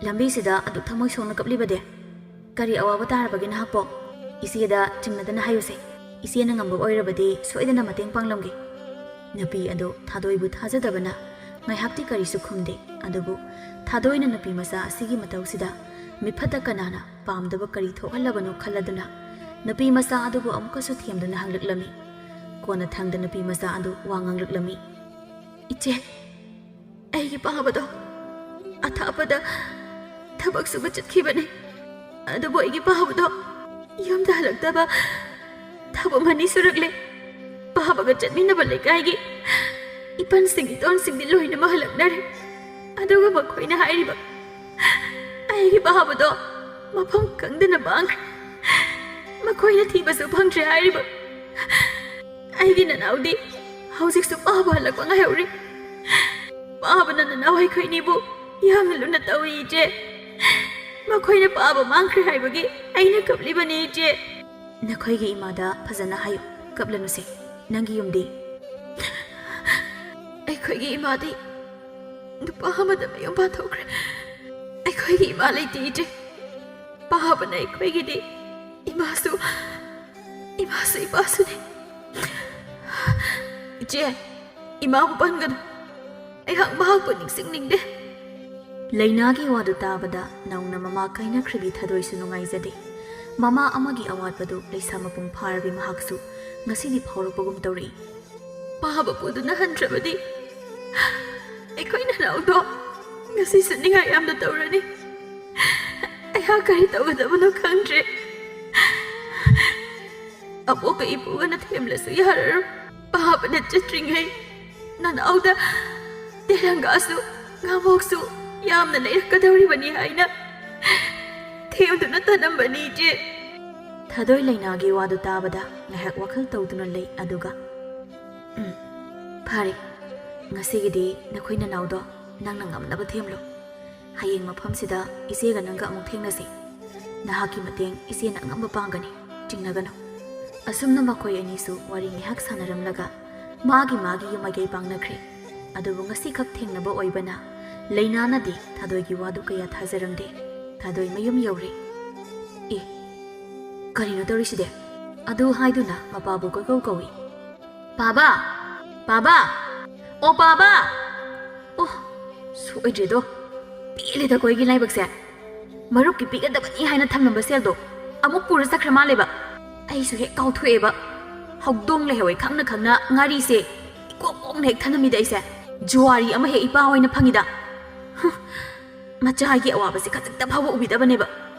ꯂꯝꯕꯤꯁꯤꯗ ꯑꯗꯨꯛ ꯊꯃꯣꯏ ꯁꯣꯛꯅ ꯀꯞꯂꯤꯕꯗꯤ? ꯀꯔꯤ ꯑꯋꯥꯕ ꯇꯥꯔꯕꯒꯦ ꯅꯍꯥꯛꯄꯣ?" ꯏꯆꯦꯗ ꯆꯤꯡꯅꯗꯅ ꯍꯥꯏꯌꯨꯁꯦ꯫ ꯏꯆꯦꯅ ꯉꯝꯕ ꯑꯣꯏꯔꯕꯗꯤ ꯁꯣꯏꯗꯅ ꯃꯇꯦꯡ ꯄꯥꯡꯂꯝꯒꯦ꯫ ꯅꯨꯄꯤ ꯑꯗꯨ ꯊꯥꯗꯣꯏꯕꯨ ꯊꯥꯖꯗꯕꯅ ꯉꯥꯏꯍꯥꯛꯇꯤ ꯀꯔꯤꯁꯨ ꯈꯨꯝꯗꯦ꯫ ꯑꯗꯨꯕꯨ ꯊꯥꯗꯣꯏꯅ ꯅꯨꯄꯤ ꯃꯆꯥ ꯑꯁꯤꯒꯤ ꯃꯇꯧꯁꯤꯗ ꯃꯤꯐꯠꯇ ꯀꯅꯥꯅ ꯄꯥꯝꯗꯕ ꯀꯔꯤ ꯊꯣꯛꯍꯜꯂꯕꯅꯣ ꯈꯜꯂꯗꯨꯅ ꯅꯨꯄꯤ ꯃꯆꯥ ꯑꯗꯨꯕꯨ ꯑꯃꯨꯛꯀꯁꯨ ꯊꯦꯝꯗꯨꯅ ꯍꯪꯂꯛꯂꯝꯃꯤ꯫ ꯀꯣꯟꯅꯊꯪꯗ ꯅꯨꯄꯤ ꯃꯆꯥ ꯑꯗꯨ ꯋꯥ ꯉꯥꯡꯂꯛꯂꯝꯃꯤ꯫ "ꯏꯆꯦ, ꯑꯩꯒꯤ ꯄꯥꯕꯗꯣ ꯑꯊꯥꯞꯄꯗ ꯊꯕꯛ ꯁꯨꯕ ꯆꯠꯈꯤꯕꯅꯤ꯫ ꯑꯗꯨꯕꯨ ꯑꯩꯒꯤ ꯄꯥꯕꯗꯣ ꯌꯨꯝꯗ ꯍꯜꯂꯛꯇꯕ ꯊꯥꯕꯨꯝ ꯑꯅꯤ ꯁꯨꯔꯛꯂꯦ꯫ ꯄꯥꯕꯒ ꯆꯠꯃꯤꯟꯅꯕ ꯂꯩꯀꯥꯏꯒꯤ ꯏꯄꯟꯁꯤꯡ ꯏꯇꯣꯟꯁꯤꯡꯗꯤ ꯂꯣꯏꯅꯃꯛ ꯍꯜꯂꯛꯅꯔꯦ꯫ ꯑꯗꯨꯒ ꯃꯈꯣꯏꯅ ꯍꯥꯏꯔꯤꯕ, ꯑꯩꯒꯤ ꯄꯥꯕꯗꯣ ꯃꯐꯝ ꯈꯪꯗꯅ ꯃꯥꯡꯈ꯭ꯔꯦ꯫ ꯃꯈꯣꯏꯅ ꯊꯤꯕꯁꯨ ꯐꯪꯗ꯭ꯔꯦ ꯍꯥꯏꯔꯤꯕ꯫ ꯑꯩꯒꯤ ꯅꯅꯥꯎꯗꯤ ꯍꯧꯖꯤꯛꯁꯨ ꯄꯥꯕ ꯍꯜꯂꯛꯄ ꯉꯥꯏꯍꯧꯔꯤ꯫ ꯄꯥꯕꯅ ꯅꯅꯥꯎ ꯑꯩꯈꯣꯏꯅꯤꯕꯨ ꯌꯥꯝꯅ ꯂꯨꯅ ꯇꯧꯏ, ꯏꯆꯦ꯫ ꯃꯈꯣꯏꯅ ꯄꯥꯕ ꯃꯥꯡꯈ꯭ꯔꯦ ꯍꯥꯏꯕꯒꯤ ꯑꯩꯅ ꯀꯞꯂꯤꯕꯅꯤ, ꯏꯆꯦ꯫" "ꯅꯈꯣꯏꯒꯤ ꯏꯃꯥꯗ ꯐꯖꯅ ꯍꯥꯏꯌꯨ, ꯀꯞꯂꯅꯨꯁꯦ꯫ ꯅꯪꯒꯤ ꯌꯨꯝꯗꯤ?" "ꯑꯩꯈꯣꯏꯒꯤ ꯏꯃꯥꯗꯤ ꯅꯨꯄꯥ ꯑꯃꯗ ꯃꯌꯨꯝ ꯄꯥꯟꯊꯣꯛꯈ꯭ꯔꯦ꯫ ꯑꯩꯈꯣꯏꯒꯤ ꯏꯃꯥ ꯂꯩꯇꯦ, ꯏꯆꯦ꯫ ꯄꯥꯕꯅ ꯑꯩꯈꯣꯏꯒꯤꯗꯤ ꯏꯃꯥꯁꯨ, ꯏꯃꯥꯁꯨ ꯏꯄꯥꯁꯨꯅꯤ꯫" "ꯏꯆꯦ, ꯏꯃꯥꯕꯨ ꯄꯟꯒꯅꯨ꯫ ꯑꯩꯍꯥꯛ ꯃꯍꯥꯛꯄꯨ ꯅꯤꯡꯁꯤꯡꯅꯤꯡꯗꯦ꯫" ꯂꯩꯅꯥꯒꯤ ꯋꯥꯗꯨ ꯇꯥꯕꯗ ꯅꯧꯅ ꯃꯃꯥ ꯀꯥꯏꯅꯈ꯭ꯔꯕꯤ ꯊꯥꯗꯣꯏꯁꯨ ꯅꯨꯡꯉꯥꯏꯖꯗꯦ꯫ ꯃꯃꯥ ꯑꯃꯒꯤ ꯑꯋꯥꯠꯄꯗꯨ ꯂꯩꯁꯥ ꯃꯄꯨꯡ ꯐꯥꯔꯕꯤ ꯃꯍꯥꯛꯁꯨ ꯉꯁꯤꯗꯤ ꯐꯥꯎꯔꯛꯄꯒꯨꯝ ꯇꯧꯔꯛꯏ꯫ "ꯄꯥꯕ ꯄꯨꯗꯨꯅ ꯍꯟꯗ꯭ꯔꯕꯗꯤ ꯑꯩꯈꯣꯏ ꯅꯅꯥꯎꯗꯣ ꯉꯁꯤꯁꯨ ꯅꯤꯡꯉꯥꯏ ꯌꯥꯝꯅ ꯇꯧꯔꯅꯤ꯫ ꯑꯩꯍꯥꯛ ꯀꯔꯤ ꯇꯧꯒꯗꯕꯅꯣ ꯈꯪꯗ꯭ꯔꯦ꯫ ꯑꯕꯣꯛꯀ ꯏꯄꯨꯒꯅ ꯊꯦꯝꯂꯁꯨ ꯌꯥꯔꯔꯣꯏ꯫ ꯄꯥꯕꯅ ꯆꯠꯇ꯭ꯔꯤꯉꯩ ꯅꯅꯥꯎꯗ ꯇꯦꯂꯪꯒꯥꯁꯨ ꯉꯥꯃꯣꯛꯁꯨ ꯌꯥꯝꯅ ꯂꯩꯔꯛꯀꯗꯧꯔꯤꯕꯅꯤ ꯍꯥꯏꯅ ꯊꯦꯝꯗꯨꯅ ꯊꯅꯝꯕꯅꯤ, ꯏꯆꯦ꯫" ꯊꯥꯗꯣꯏ ꯂꯩꯅꯥꯒꯤ ꯋꯥꯗꯨ ꯇꯥꯕꯗ ꯉꯥꯏꯍꯥꯛ ꯋꯥꯈꯜ ꯇꯧꯗꯨꯅ ꯂꯩ, ꯑꯗꯨꯒ, "ꯎꯝ, ꯐꯔꯦ, ꯉꯁꯤꯒꯤꯗꯤ ꯅꯈꯣꯏ ꯅꯅꯥꯎꯗꯣ ꯅꯪꯅ ꯉꯝꯅꯕ ꯊꯦꯝꯂꯨ꯫ ꯍꯌꯦꯡ ꯃꯐꯝꯁꯤꯗ ꯏꯆꯦꯒ ꯅꯪꯒ ꯑꯃꯨꯛ ꯊꯦꯡꯅꯁꯤ꯫ ꯅꯍꯥꯛꯀꯤ ꯃꯇꯦꯡ ꯏꯆꯦꯅ ꯑꯉꯝꯕ ꯄꯥꯡꯒꯅꯤ, ꯆꯤꯡꯅꯒꯅꯨ꯫" ꯑꯁꯨꯝꯅ ꯃꯈꯣꯏ ꯑꯅꯤꯁꯨ ꯋꯥꯔꯤ ꯉꯥꯏꯍꯥꯛ ꯁꯥꯟꯅꯔꯝꯂꯒ ꯃꯥꯒꯤ ꯃꯥꯒꯤ ꯌꯨꯝ ꯃꯥꯏꯀꯩ ꯄꯥꯡꯅꯈ꯭ꯔꯦ꯫ ꯑꯗꯨꯕꯨ ꯉꯁꯤꯈꯛ ꯊꯦꯡꯅꯕ ꯑꯣꯏꯕꯅ ꯂꯩꯅꯥꯅꯗꯤ ꯊꯥꯗꯣꯏꯒꯤ ꯋꯥꯗꯨ ꯀꯌꯥ ꯊꯥꯖꯔꯝꯗꯦ꯫ ꯊꯥꯗꯣꯏ ꯃꯌꯨꯝ ꯌꯧꯔꯦ꯫ "ꯑꯦ, ꯀꯔꯤꯅꯣ ꯇꯧꯔꯤꯁꯤꯗꯤ?" ꯑꯗꯨ ꯍꯥꯏꯗꯨꯅ ꯃꯄꯥꯕꯨ ꯀꯣꯏꯀꯧ ꯀꯧꯏ꯫ "ꯄꯥꯕ! ꯄꯥꯕ! ꯑꯣ ꯄꯥꯕ! ꯑꯣ, ꯁꯣꯏꯗ꯭ꯔꯦꯗꯣ꯫ ꯄꯦꯜꯂꯦꯗ ꯑꯩꯈꯣꯏꯒꯤ ꯂꯥꯏꯕꯛꯁꯦ꯫ ꯃꯔꯨꯞꯀꯤ ꯄꯤꯒꯗꯕꯅꯤ ꯍꯥꯏꯅ ꯊꯝꯂꯝꯕ ꯁꯦꯜꯗꯣ ꯑꯃꯨꯛ ꯄꯨꯔ ꯆꯠꯈ꯭ꯔ ꯃꯥꯜꯂꯦꯕ꯫ ꯑꯩꯁꯨ ꯍꯦꯛ ꯀꯥꯎꯊꯣꯛꯑꯦꯕ꯫ ꯍꯧꯗꯣꯡ ꯂꯩꯍꯧꯋꯦ ꯈꯪꯅ ꯈꯪꯅ ꯉꯥꯔꯤꯁꯦ ꯏꯀꯣꯛ ꯀꯣꯛꯅ ꯍꯦꯛ ꯊꯅꯝꯃꯤꯗ ꯑꯩꯁꯦ꯫ ꯖꯨꯋꯥꯔꯤ ꯑꯃ ꯍꯦꯛ ꯏꯄꯥ ꯍꯣꯏꯅ ꯐꯪꯉꯤꯗ꯫ ꯍꯨꯝ, ꯃꯆꯥꯒꯤ ꯑꯋꯥꯕꯁꯦ ꯈꯖꯤꯛꯇ ꯐꯥꯎꯕ ꯎꯕꯤꯗꯕꯅꯦꯕ꯫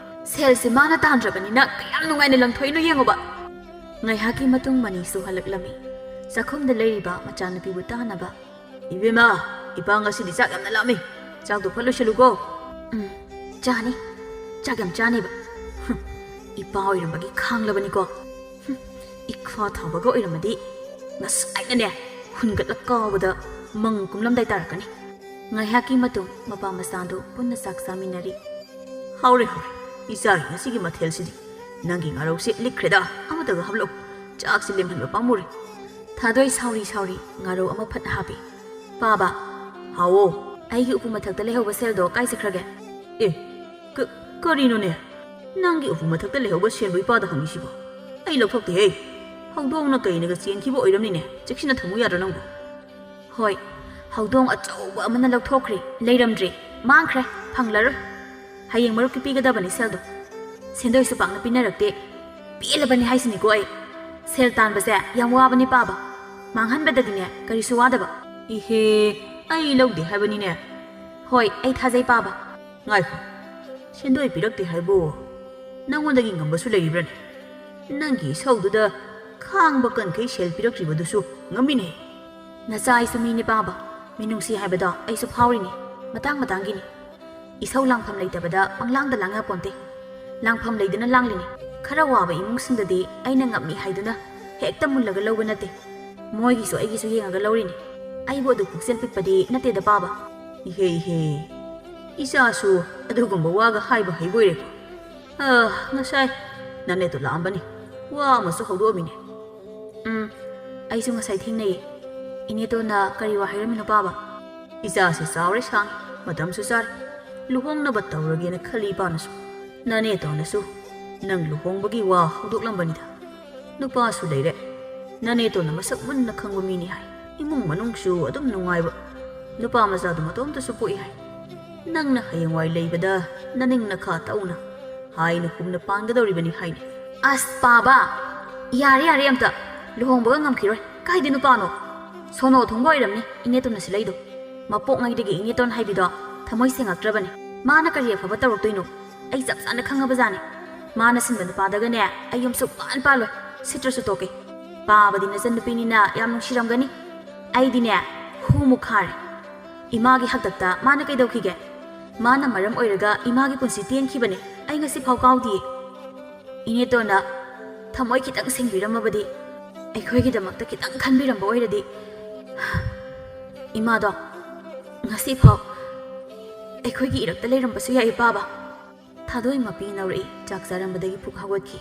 ꯁꯦꯜꯁꯦ ꯃꯥꯅ ꯇꯥꯟꯗ꯭ꯔꯕꯅꯤꯅ ꯀꯌꯥꯝ ꯅꯨꯡꯉꯥꯏꯅ ꯂꯪꯊꯣꯛꯏꯅꯣ ꯌꯦꯡꯉꯨꯕ꯫" ꯉꯥꯏꯍꯥꯛꯀꯤ ꯃꯇꯨꯡ ꯃꯅꯤꯁꯨ ꯍꯜꯂꯛꯂꯝꯃꯤ꯫ ꯆꯥꯛꯈꯨꯝꯗ ꯂꯩꯔꯤꯕ ꯃꯆꯥꯅꯨꯄꯤꯕꯨ ꯇꯥꯅꯕ꯫ "ꯏꯕꯦꯝꯃ, ꯏꯄꯥ ꯉꯁꯤꯗꯤ ꯆꯥꯛ ꯌꯥꯝꯅ ꯂꯥꯝꯃꯤ꯫ ꯆꯥꯛꯇꯣ ꯐꯠ ꯂꯣꯏꯁꯤꯜꯂꯨꯀꯣ꯫" "ꯎꯝ, ꯆꯥꯅꯤ꯫ ꯆꯥꯛ ꯌꯥꯝ ꯆꯥꯅꯤꯕ꯫" ꯍꯨꯝ, ꯏꯄꯥ ꯑꯣꯏꯔꯝꯕꯒꯤ ꯈꯥꯡꯂꯕꯅꯤꯀꯣ꯫ ꯍꯨꯝ, ꯏꯈ꯭ꯋꯥ ꯊꯥꯕꯒ ꯑꯣꯏꯔꯝꯃꯗꯤ ꯉꯁꯥꯏꯅꯅꯦ ꯍꯨꯟꯒꯠꯂ ꯀꯥꯎꯕꯗ ꯃꯪ ꯀꯨꯝꯂꯝꯗꯥꯏ ꯇꯥꯔꯛꯀꯅꯤ꯫ ꯉꯥꯏꯍꯥꯛꯀꯤ ꯃꯇꯨꯡ ꯃꯄꯥ ꯃꯆꯥꯗꯨ ꯄꯨꯟꯅ ꯆꯥꯛ ꯆꯥꯃꯤꯟꯅꯔꯤ꯫ "ꯍꯥꯎꯔꯦ, ꯍꯥꯎꯔꯦ꯫ ꯏꯆꯥꯒꯤ ꯉꯁꯤꯒꯤ ꯃꯊꯦꯜꯁꯤꯗꯤ꯫ ꯅꯪꯒꯤ ꯉꯥꯔꯧꯁꯦ ꯂꯤꯛꯈ꯭ꯔꯦꯗ꯫ ꯑꯃꯠꯇꯒ ꯍꯥꯞꯂꯛꯎ꯫ ꯆꯥꯛꯁꯤ ꯂꯦꯝꯍꯟꯕ ꯄꯥꯝꯃꯨꯔꯦ꯫" ꯊꯥꯗꯣꯏ ꯁꯥꯎꯔꯤ ꯁꯥꯎꯔꯤ ꯉꯥꯔꯧ ꯑꯃ ꯐꯠ ꯍꯥꯞꯄꯤ꯫ "ꯄꯥꯕ꯫" "ꯍꯥꯎꯑꯣ꯫" "ꯑꯩꯒꯤ ꯎꯄꯨ ꯃꯊꯛꯇ ꯂꯩꯍꯧꯕ ꯁꯦꯜꯗꯣ ꯀꯥꯏ ꯆꯠꯈ꯭ꯔꯒꯦ?" "ꯑꯦ, ꯀ-, ꯀꯔꯤꯅꯣꯅꯦ? ꯅꯪꯒꯤ ꯎꯄꯨ ꯃꯊꯛꯇ ꯂꯩꯍꯧꯕ ꯁꯦꯜꯕꯨ ꯏꯄꯥꯗ ꯍꯪꯉꯤꯁꯤꯕꯣ? ꯑꯩ ꯂꯧꯊꯣꯛꯇꯦꯍꯦ꯫ ꯍꯧꯗꯣꯡꯅ ꯀꯩꯅꯒ ꯆꯦꯟꯈꯤꯕ ꯑꯣꯏꯔꯝꯅꯤꯅꯦ꯫ ꯆꯦꯛꯁꯤꯟꯅ ꯊꯝꯃꯨ ꯌꯥꯗ꯭ꯔꯣ ꯅꯪꯕꯨ?" "ꯍꯣꯏ, ꯍꯧꯗꯣꯡ ꯑꯆꯧꯕ ꯑꯃꯅ ꯂꯧꯊꯣꯛꯈ꯭ꯔꯦ꯫ ꯂꯩꯔꯝꯗ꯭ꯔꯦ꯫ ꯃꯥꯡꯈ꯭ꯔꯦ꯫ ꯐꯪꯂꯔꯣꯏ꯫ ꯍꯌꯦꯡ ꯃꯔꯨꯞꯀꯤ ꯄꯤꯒꯗꯕꯅꯤ ꯁꯦꯜꯗꯣ꯫ ꯁꯦꯟꯗꯣꯏꯁꯨ ꯄꯥꯛꯅ ꯄꯤꯅꯔꯛꯇꯦ꯫ ꯄꯦꯜꯂꯕꯅꯤ ꯍꯥꯏꯁꯤꯅꯤꯀꯣ ꯑꯩ꯫ ꯁꯦꯜ ꯇꯥꯟꯕꯁꯦ ꯌꯥꯝ ꯋꯥꯕꯅꯤ ꯄꯥꯕ꯫ ꯃꯥꯡꯍꯟꯕꯗꯗꯤꯅꯦ ꯀꯔꯤꯁꯨ ꯋꯥꯗꯕ꯫" "ꯏꯍꯦ, ꯑꯩ ꯂꯧꯗꯦ ꯍꯥꯏꯕꯅꯤꯅꯦ꯫" "ꯍꯣꯏ, ꯑꯩ ꯊꯥꯖꯩ ꯄꯥꯕ꯫" "ꯉꯥꯏꯈꯣ, ꯁꯦꯟꯗꯣꯏ ꯄꯤꯔꯛꯇꯦ ꯍꯥꯏꯕꯨ ꯅꯪꯉꯣꯟꯗꯒꯤ ꯉꯝꯕꯁꯨ ꯂꯩꯔꯤꯕ꯭ꯔꯅꯦ? ꯅꯪꯒꯤ ꯏꯁꯧꯗꯨꯗ ꯈꯥꯡꯕ ꯀꯟꯈꯩ ꯁꯦꯜ ꯄꯤꯔꯛꯇ꯭ꯔꯤꯕꯗꯨꯁꯨ ꯉꯝꯃꯤꯅꯦ꯫" "ꯅꯆꯥ ꯑꯩꯁꯨ ꯃꯤꯅꯤ ꯄꯥꯕ꯫ ꯃꯤꯅꯨꯡꯁꯤ ꯍꯥꯏꯕꯗꯣ ꯑꯩꯁꯨ ꯐꯥꯎꯔꯤꯅꯤ꯫ ꯃꯇꯥꯡ ꯃꯇꯥꯡꯒꯤꯅꯤ꯫ ꯏꯁꯧ ꯂꯥꯡꯐꯝ ꯂꯩꯇꯕꯗ ꯄꯪꯂꯥꯡꯗ ꯂꯥꯡ ꯌꯥꯄꯣꯟꯇꯦ꯫ ꯂꯥꯡꯐꯝ ꯂꯩꯗꯅ ꯂꯥꯡꯂꯤꯅꯤ꯫" ꯈꯔ ꯋꯥꯕ ꯏꯃꯨꯡꯁꯤꯡꯗꯗꯤ ꯑꯩꯅ ꯉꯝꯃꯤ ꯍꯥꯏꯗꯨꯅ ꯍꯦꯛꯇ ꯃꯨꯜꯂꯒ ꯂꯧꯕ ꯅꯠꯇꯦ꯫ ꯃꯣꯏꯒꯤꯁꯨ ꯑꯩꯒꯤꯁꯨ ꯌꯦꯡꯉꯒ ꯂꯧꯔꯤꯅꯤ꯫ ꯑꯩꯕꯨ ꯑꯗꯨ ꯄꯨꯛꯆꯦꯜ ꯄꯤꯛꯄꯗꯤ ꯅꯠꯇꯦꯗ, ꯄꯥꯕ꯫ ꯏꯍꯦ ꯏꯍꯦ, ꯏꯆꯥꯁꯨ ꯑꯗꯨꯒꯨꯝꯕ ꯋꯥꯒ ꯍꯥꯏꯕ ꯍꯩꯕꯣꯏꯔꯦꯀꯣ꯫ ꯑ, ꯉꯁꯥꯏ ꯅꯅꯦꯠꯇꯣ ꯂꯥꯛꯑꯝꯕꯅꯤ, ꯋꯥ ꯑꯃꯁꯨ ꯍꯧꯗꯣꯛꯑꯝꯃꯤꯅꯦ꯫ ꯎꯝ, ꯑꯩꯁꯨ ꯉꯁꯥꯏ ꯊꯦꯡꯅꯩꯌꯦ꯫ ꯏꯅꯦꯇꯣꯟꯅ ꯀꯔꯤ ꯋꯥ ꯍꯥꯏꯔꯝꯃꯤꯅꯣ, ꯄꯥꯕ? ꯏꯆꯥꯁꯦ ꯆꯥꯎꯔꯦ, ꯁꯥꯡꯉꯦ, ꯃꯇꯝꯁꯨ ꯆꯥꯔꯦ, ꯂꯨꯍꯣꯡꯅꯕ ꯇꯧꯔꯒꯦꯅ ꯈꯜꯂꯤ ꯏꯄꯥꯅꯁꯨ꯫ ꯅꯅꯦꯇꯣꯟꯅꯁꯨ ꯅꯪ ꯂꯨꯍꯣꯡꯕꯒꯤ ꯋꯥ ꯍꯧꯗꯣꯛꯂꯝꯕꯅꯤꯗ꯫ ꯅꯨꯄꯥꯁꯨ ꯂꯩꯔꯦ꯫ ꯅꯅꯦꯇꯣꯟꯅ ꯃꯁꯛ ꯃꯨꯟꯅ ꯈꯪꯕ ꯃꯤꯅꯤ ꯍꯥꯏ꯫ ꯏꯃꯨꯡ ꯃꯅꯨꯡꯁꯨ ꯑꯗꯨꯝ ꯅꯨꯡꯉꯥꯏꯕ꯫ ꯅꯨꯄꯥ ꯃꯆꯥꯗꯨ ꯃꯇꯣꯝꯇꯁꯨ ꯄꯣꯛꯏ ꯍꯥꯏ꯫ ꯅꯪꯅ ꯍꯌꯦꯡꯋꯥꯏ ꯂꯩꯕꯗ ꯅꯅꯤꯡ ꯅꯈꯥ ꯇꯧꯅ ꯍꯥꯏꯅ ꯍꯨꯝꯅ ꯄꯥꯟꯒꯗꯧꯔꯤꯕꯅꯤ ꯍꯥꯏꯅꯤ꯫ ꯑꯁ, ꯄꯥꯕ! ꯌꯥꯔꯦ, ꯌꯥꯔꯦ, ꯑꯝꯇ ꯂꯨꯍꯣꯡꯕꯒ ꯉꯝꯈꯤꯔꯣꯏ꯫ ꯀꯥꯏꯗꯩ ꯅꯨꯄꯥꯅꯣ? ꯁꯣꯅꯣ ꯊꯨꯡꯕ ꯑꯣꯏꯔꯝꯅꯤ ꯏꯅꯦꯇꯣꯟꯅ ꯁꯤꯜꯂꯛꯏꯗꯣ꯫ ꯃꯄꯣꯛꯉꯩꯗꯒꯤ ꯏꯅꯦꯇꯣꯟ ꯍꯥꯏꯕꯤꯗꯣ ꯊꯃꯣꯏ ꯁꯦꯡꯉꯛꯇ꯭ꯔꯕꯅꯤ꯫ ꯃꯥꯅ ꯀꯔꯤ ꯑꯐꯕ ꯇꯧꯔꯛꯇꯣꯏꯅꯣ? ꯑꯩ ꯆꯞ ꯆꯥꯅ ꯈꯪꯉꯕꯖꯥꯠꯅꯤ꯫ ꯃꯥꯅ ꯁꯤꯟꯕ ꯅꯨꯄꯥꯗꯒꯅꯦ ꯑꯩ ꯌꯨꯝ ꯁꯨꯛꯄꯥꯟ ꯄꯥꯜꯂꯣꯏ꯫ ꯁꯤꯠꯇ꯭ꯔꯁꯨ ꯇꯣꯛꯀꯦ꯫ ꯄꯥꯕꯗꯤ ꯅꯆꯟꯅꯨꯄꯤꯅꯤꯅ ꯌꯥꯝ ꯅꯨꯡꯁꯤꯔꯝꯒꯅꯤ꯫ ꯑꯩꯗꯤꯅꯦ, ꯍꯨꯃꯨꯛ ꯈꯥꯔꯦ꯫ ꯏꯃꯥꯒꯤ ꯍꯥꯛꯇꯛꯇ ꯃꯥꯅ ꯀꯩꯗꯧꯈꯤꯒꯦ? ꯃꯥꯅ ꯃꯔꯝ ꯑꯣꯏꯔꯒ ꯏꯃꯥꯒꯤ ꯄꯨꯟꯁꯤ ꯇꯦꯟꯈꯤꯕꯅꯦ꯫ ꯑꯩ ꯉꯁꯤꯐꯥꯎ ꯀꯥꯎꯗꯤꯌꯦ꯫ ꯏꯅꯦꯇꯣꯟꯅ ꯊꯃꯣꯏ ꯈꯤꯇꯪ ꯁꯦꯡꯕꯤꯔꯝꯃꯕꯗꯤ, ꯑꯩꯈꯣꯏꯒꯤꯗꯃꯛꯇ ꯈꯤꯇꯪ ꯈꯟꯕꯤꯔꯝꯕ ꯑꯣꯏꯔꯗꯤ, ꯏꯃꯥꯗꯣ ꯉꯁꯤꯐꯥꯎ ꯑꯩꯈꯣꯏꯒꯤ ꯏꯔꯛꯇ ꯂꯩꯔꯝꯕꯁꯨ ꯌꯥꯏ, ꯄꯥꯕ꯫ ꯊꯥꯗꯣꯏ ꯃꯄꯤ ꯅꯧꯔꯛꯏ꯫ ꯆꯥꯛ ꯆꯥꯔꯝꯕꯗꯒꯤ ꯄꯨꯛ ꯍꯧꯒꯠꯈꯤ꯫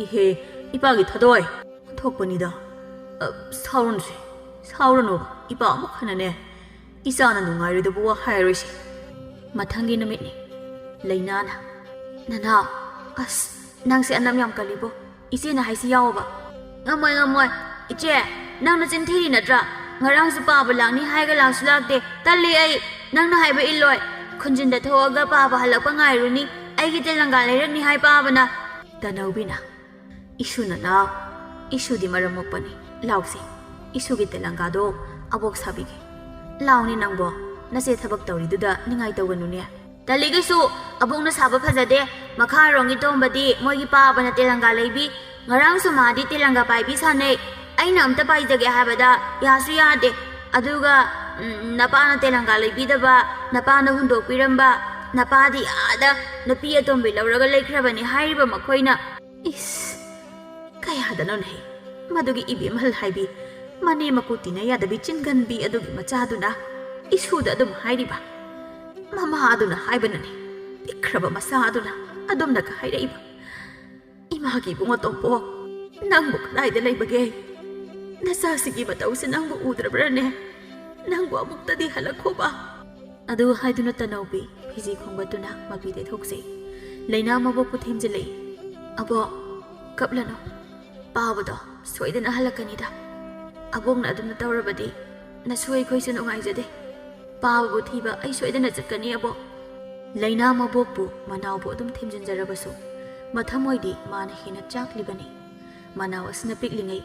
ꯏꯍꯦ, ꯏꯄꯥꯒꯤ ꯊꯥꯗꯣꯏ꯫ ꯊꯣꯛꯄꯅꯤꯗ꯫ ꯑ, ꯁꯥꯎꯔꯅꯨꯁꯦ, ꯁꯥꯎꯔꯅꯨ꯫ ꯏꯄꯥ ꯑꯃꯨꯛ ꯍꯟꯅꯅꯦ ꯏꯆꯥꯅ ꯅꯨꯡꯉꯥꯏꯔꯣꯏꯗꯕ ꯋꯥ ꯍꯥꯏꯔꯣꯏꯁꯦ꯫ ꯃꯊꯪꯒꯤ ꯅꯨꯃꯤꯠꯅꯤ꯫ ꯂꯩꯅꯥꯅ, "ꯅꯅꯥꯎ, ꯑꯁ, ꯅꯪꯁꯦ ꯑꯅꯝ ꯌꯥꯝ ꯀꯜꯂꯤꯕꯣ꯫ ꯏꯆꯦꯅ ꯍꯥꯏꯁꯤ ꯌꯥꯎꯑꯣꯕ꯫" "ꯉꯝꯃꯣꯏ, ꯉꯝꯃꯣꯏ꯫ ꯏꯆꯦ, ꯅꯪ ꯅꯆꯤꯟ ꯊꯤꯔꯤ ꯅꯠꯇ꯭ꯔꯥ? ꯉꯔꯥꯡꯁꯨ ꯄꯥꯕ ꯂꯥꯛꯅꯤ ꯍꯥꯏꯒ ꯂꯥꯛꯁꯨ ꯂꯥꯛꯇꯦ꯫ ꯇꯜꯂꯤ ꯑꯩ꯫ ꯅꯪꯅ ꯍꯥꯏꯕ ꯏꯜꯂꯣꯏ꯫ ꯈꯨꯟꯖꯤꯟꯗ ꯊꯣꯛꯑꯒ ꯄꯥꯕ ꯍꯜꯂꯛꯄ ꯉꯥꯏꯔꯨꯅꯤ꯫ ꯑꯩꯒꯤ ꯇꯦꯂꯪꯒꯥ ꯂꯩꯔꯛꯅꯤ ꯍꯥꯏ ꯄꯥꯕꯅ꯫" ꯇꯅꯧꯕꯤꯅ, "ꯏꯁꯨ ꯅꯅꯥꯎ, ꯏꯁꯨꯗꯤ ꯃꯔꯝ ꯃꯣꯛꯄꯅꯤ꯫ ꯂꯥꯎꯁꯦ, ꯏꯁꯨꯒꯤ ꯇꯦꯂꯪꯒꯥꯗꯣ ꯑꯕꯣꯛ ꯁꯥꯕꯤꯒꯦ꯫ ꯂꯥꯎꯅꯦ ꯅꯪꯕꯣ, ꯅꯆꯦ ꯊꯕꯛ ꯇꯧꯔꯤꯗꯨꯗ ꯅꯤꯡꯉꯥꯏ ꯇꯧꯒꯅꯨꯅꯦ꯫" "ꯇꯜꯂꯤꯒꯩꯁꯨ ꯑꯕꯣꯛꯅ ꯁꯥꯕ ꯐꯖꯗꯦ꯫ ꯃꯈꯥꯔꯣꯝꯒꯤ ꯇꯣꯝꯕꯗꯤ ꯃꯣꯏꯒꯤ ꯄꯥꯕꯅ ꯇꯦꯂꯪꯒꯥ ꯂꯩꯕꯤ꯫ ꯉꯔꯥꯡꯁꯨ ꯃꯥꯗꯤ ꯇꯦꯂꯪꯒꯥ ꯄꯥꯏꯕꯤ ꯁꯥꯟꯅꯩ꯫ ꯑꯩꯅ ꯑꯝꯇ ꯄꯥꯏꯖꯒꯦ ꯍꯥꯏꯕꯗ ꯌꯥꯁꯨ ꯌꯥꯗꯦ꯫ ꯑꯗꯨꯒ, ꯎꯝ, ꯅꯄꯥꯅ ꯇꯦꯂꯪꯒꯥ ꯂꯩꯕꯤꯗꯕ, ꯅꯄꯥꯅ ꯍꯨꯟꯗꯣꯛꯄꯤꯔꯝꯕ, ꯅꯄꯥꯗꯤ ꯑꯥꯗ ꯅꯨꯄꯤ ꯑꯇꯣꯝꯕꯤ ꯂꯧꯔꯒ ꯂꯩꯈ꯭ꯔꯕꯅꯤ ꯍꯥꯏꯔꯤꯕ ꯃꯈꯣꯏꯅ꯫" ꯏꯁ, ꯀꯌꯥꯗꯅꯣꯅꯦꯍꯦ, ꯃꯗꯨꯒꯤ ꯏꯕꯦꯝꯍꯜ ꯍꯥꯏꯕꯤ, ꯃꯅꯦ ꯃꯀꯨ ꯇꯤꯟꯅ ꯌꯥꯗꯕꯤ ꯆꯤꯟꯒꯟꯕꯤ ꯑꯗꯨꯒꯤ ꯃꯆꯥꯗꯨꯅ ꯏꯁꯨꯗ ꯑꯗꯨꯝ ꯍꯥꯏꯔꯤꯕ꯫ ꯃꯃꯥ ꯑꯗꯨꯅ ꯍꯥꯏꯕꯅꯅꯦ, ꯄꯤꯛꯈ꯭ꯔꯕ ꯃꯆꯥ ꯑꯗꯨꯅ ꯑꯗꯨꯝꯅꯒ ꯍꯥꯏꯔꯛꯏꯕ꯫ ꯏꯃꯥꯒꯤ ꯏꯕꯨꯡꯉꯣ ꯇꯣꯝꯄꯣꯛ, ꯅꯪꯕꯨ ꯀꯗꯥꯏꯗ ꯂꯩꯕꯒꯦ? ꯅꯆꯥꯁꯤꯒꯤ ꯃꯇꯧꯁꯦ ꯅꯪꯕꯨ ꯎꯗ꯭ꯔꯕ꯭ꯔꯅꯦ? ꯅꯪꯕꯨ ꯑꯃꯨꯛꯇꯗꯤ ꯍꯜꯂꯛꯈꯣꯕ꯫ ꯑꯗꯨ ꯍꯥꯏꯗꯨꯅ ꯇꯅꯧꯕꯤ ꯐꯤꯖꯤ ꯈꯣꯡꯒꯠꯇꯨꯅ ꯃꯄꯤ ꯇꯩꯊꯣꯛꯆꯩ꯫ ꯂꯩꯅꯥ ꯃꯕꯣꯛꯄꯨ ꯊꯦꯝꯖꯤꯜꯂꯛꯏ꯫ "ꯑꯕꯣꯛ, ꯀꯞꯂꯅꯨ꯫ ꯄꯥꯕꯗꯣ ꯁꯣꯏꯗꯅ ꯍꯜꯂꯛꯀꯅꯤꯗ꯫ ꯑꯕꯣꯛꯅ ꯑꯗꯨꯝꯅ ꯇꯧꯔꯕꯗꯤ ꯅꯁꯨ ꯑꯩꯈꯣꯏꯁꯨ ꯅꯨꯡꯉꯥꯏꯖꯗꯦ꯫ ꯄꯥꯕꯕꯨ ꯊꯤꯕ ꯑꯩ ꯁꯣꯏꯗꯅ ꯆꯠꯀꯅꯤ, ꯑꯕꯣꯛ꯫" ꯂꯩꯅꯥ ꯃꯕꯣꯛꯄꯨ ꯃꯅꯥꯎꯕꯨ ꯑꯗꯨꯝ ꯊꯦꯝꯖꯤꯟꯖꯔꯕꯁꯨ ꯃꯊꯃꯣꯏꯗꯤ ꯃꯥꯅ ꯍꯦꯟꯅ ꯆꯥꯛꯂꯤꯕꯅꯤ꯫ ꯃꯅꯥꯎ ꯑꯁꯤꯅ ꯄꯤꯛꯂꯤꯉꯩ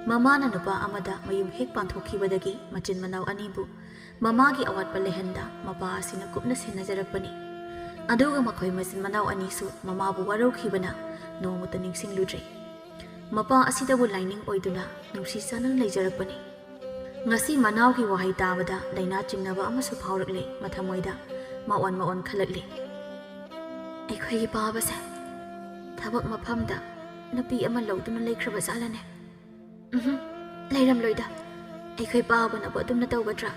ꯃꯃꯥꯅ ꯅꯨꯄꯥ ꯑꯃꯗ ꯃꯌꯨꯝ ꯍꯦꯛ ꯄꯥꯟꯊꯣꯛꯈꯤꯕꯗꯒꯤ ꯃꯆꯤꯟ ꯃꯅꯥꯎ ꯑꯅꯤꯕꯨ ꯃꯃꯥꯒꯤ ꯑꯋꯥꯠꯄ ꯂꯩꯍꯟꯗ ꯃꯄꯥ ꯑꯁꯤꯅ ꯀꯨꯞꯅ ꯁꯦꯟꯅꯖꯔꯛꯄꯅꯤ꯫ ꯑꯗꯨꯒ ꯃꯈꯣꯏ ꯃꯆꯤꯟ ꯃꯅꯥꯎ ꯑꯅꯤꯁꯨ ꯃꯃꯥꯕꯨ ꯋꯥꯔꯧꯈꯤꯕꯅ ꯅꯣꯡꯃꯇ ꯅꯤꯡꯁꯤꯡꯂꯨꯗ꯭ꯔꯦ꯫ ꯃꯄꯥ ꯑꯁꯤꯗꯕꯨ ꯂꯥꯏꯅꯤꯡ ꯑꯣꯏꯗꯨꯅ ꯅꯨꯡꯁꯤ ꯆꯥꯟꯅꯅ ꯂꯩꯖꯔꯛꯄꯅꯤ꯫ ꯉꯁꯤ ꯃꯅꯥꯎꯒꯤ ꯋꯥꯍꯩ ꯇꯥꯕꯗ ꯂꯩꯅꯥ ꯆꯤꯡꯅꯕ ꯑꯃꯁꯨ ꯐꯥꯎꯔꯛꯂꯦ ꯃꯊꯃꯣꯏꯗ꯫ ꯃꯑꯣꯟ ꯃꯑꯣꯟ ꯈꯜꯂꯛꯂꯦ꯫ "ꯑꯩꯈꯣꯏꯒꯤ ꯄꯥꯕꯁꯦ ꯊꯕꯛ ꯃꯐꯝꯗ ꯅꯨꯄꯤ ꯑꯃ ꯂꯧꯗꯨꯅ ꯂꯩꯈ꯭ꯔꯕ ꯖꯥꯠꯂꯅꯦ? ꯎꯝꯍꯨꯝ, ꯂꯩꯔꯝꯂꯣꯏꯗ꯫ ꯑꯩꯈꯣꯏ ꯄꯥꯕꯅꯕꯨ ꯑꯗꯨꯝꯅ ꯇꯧꯒꯗ꯭ꯔꯥ?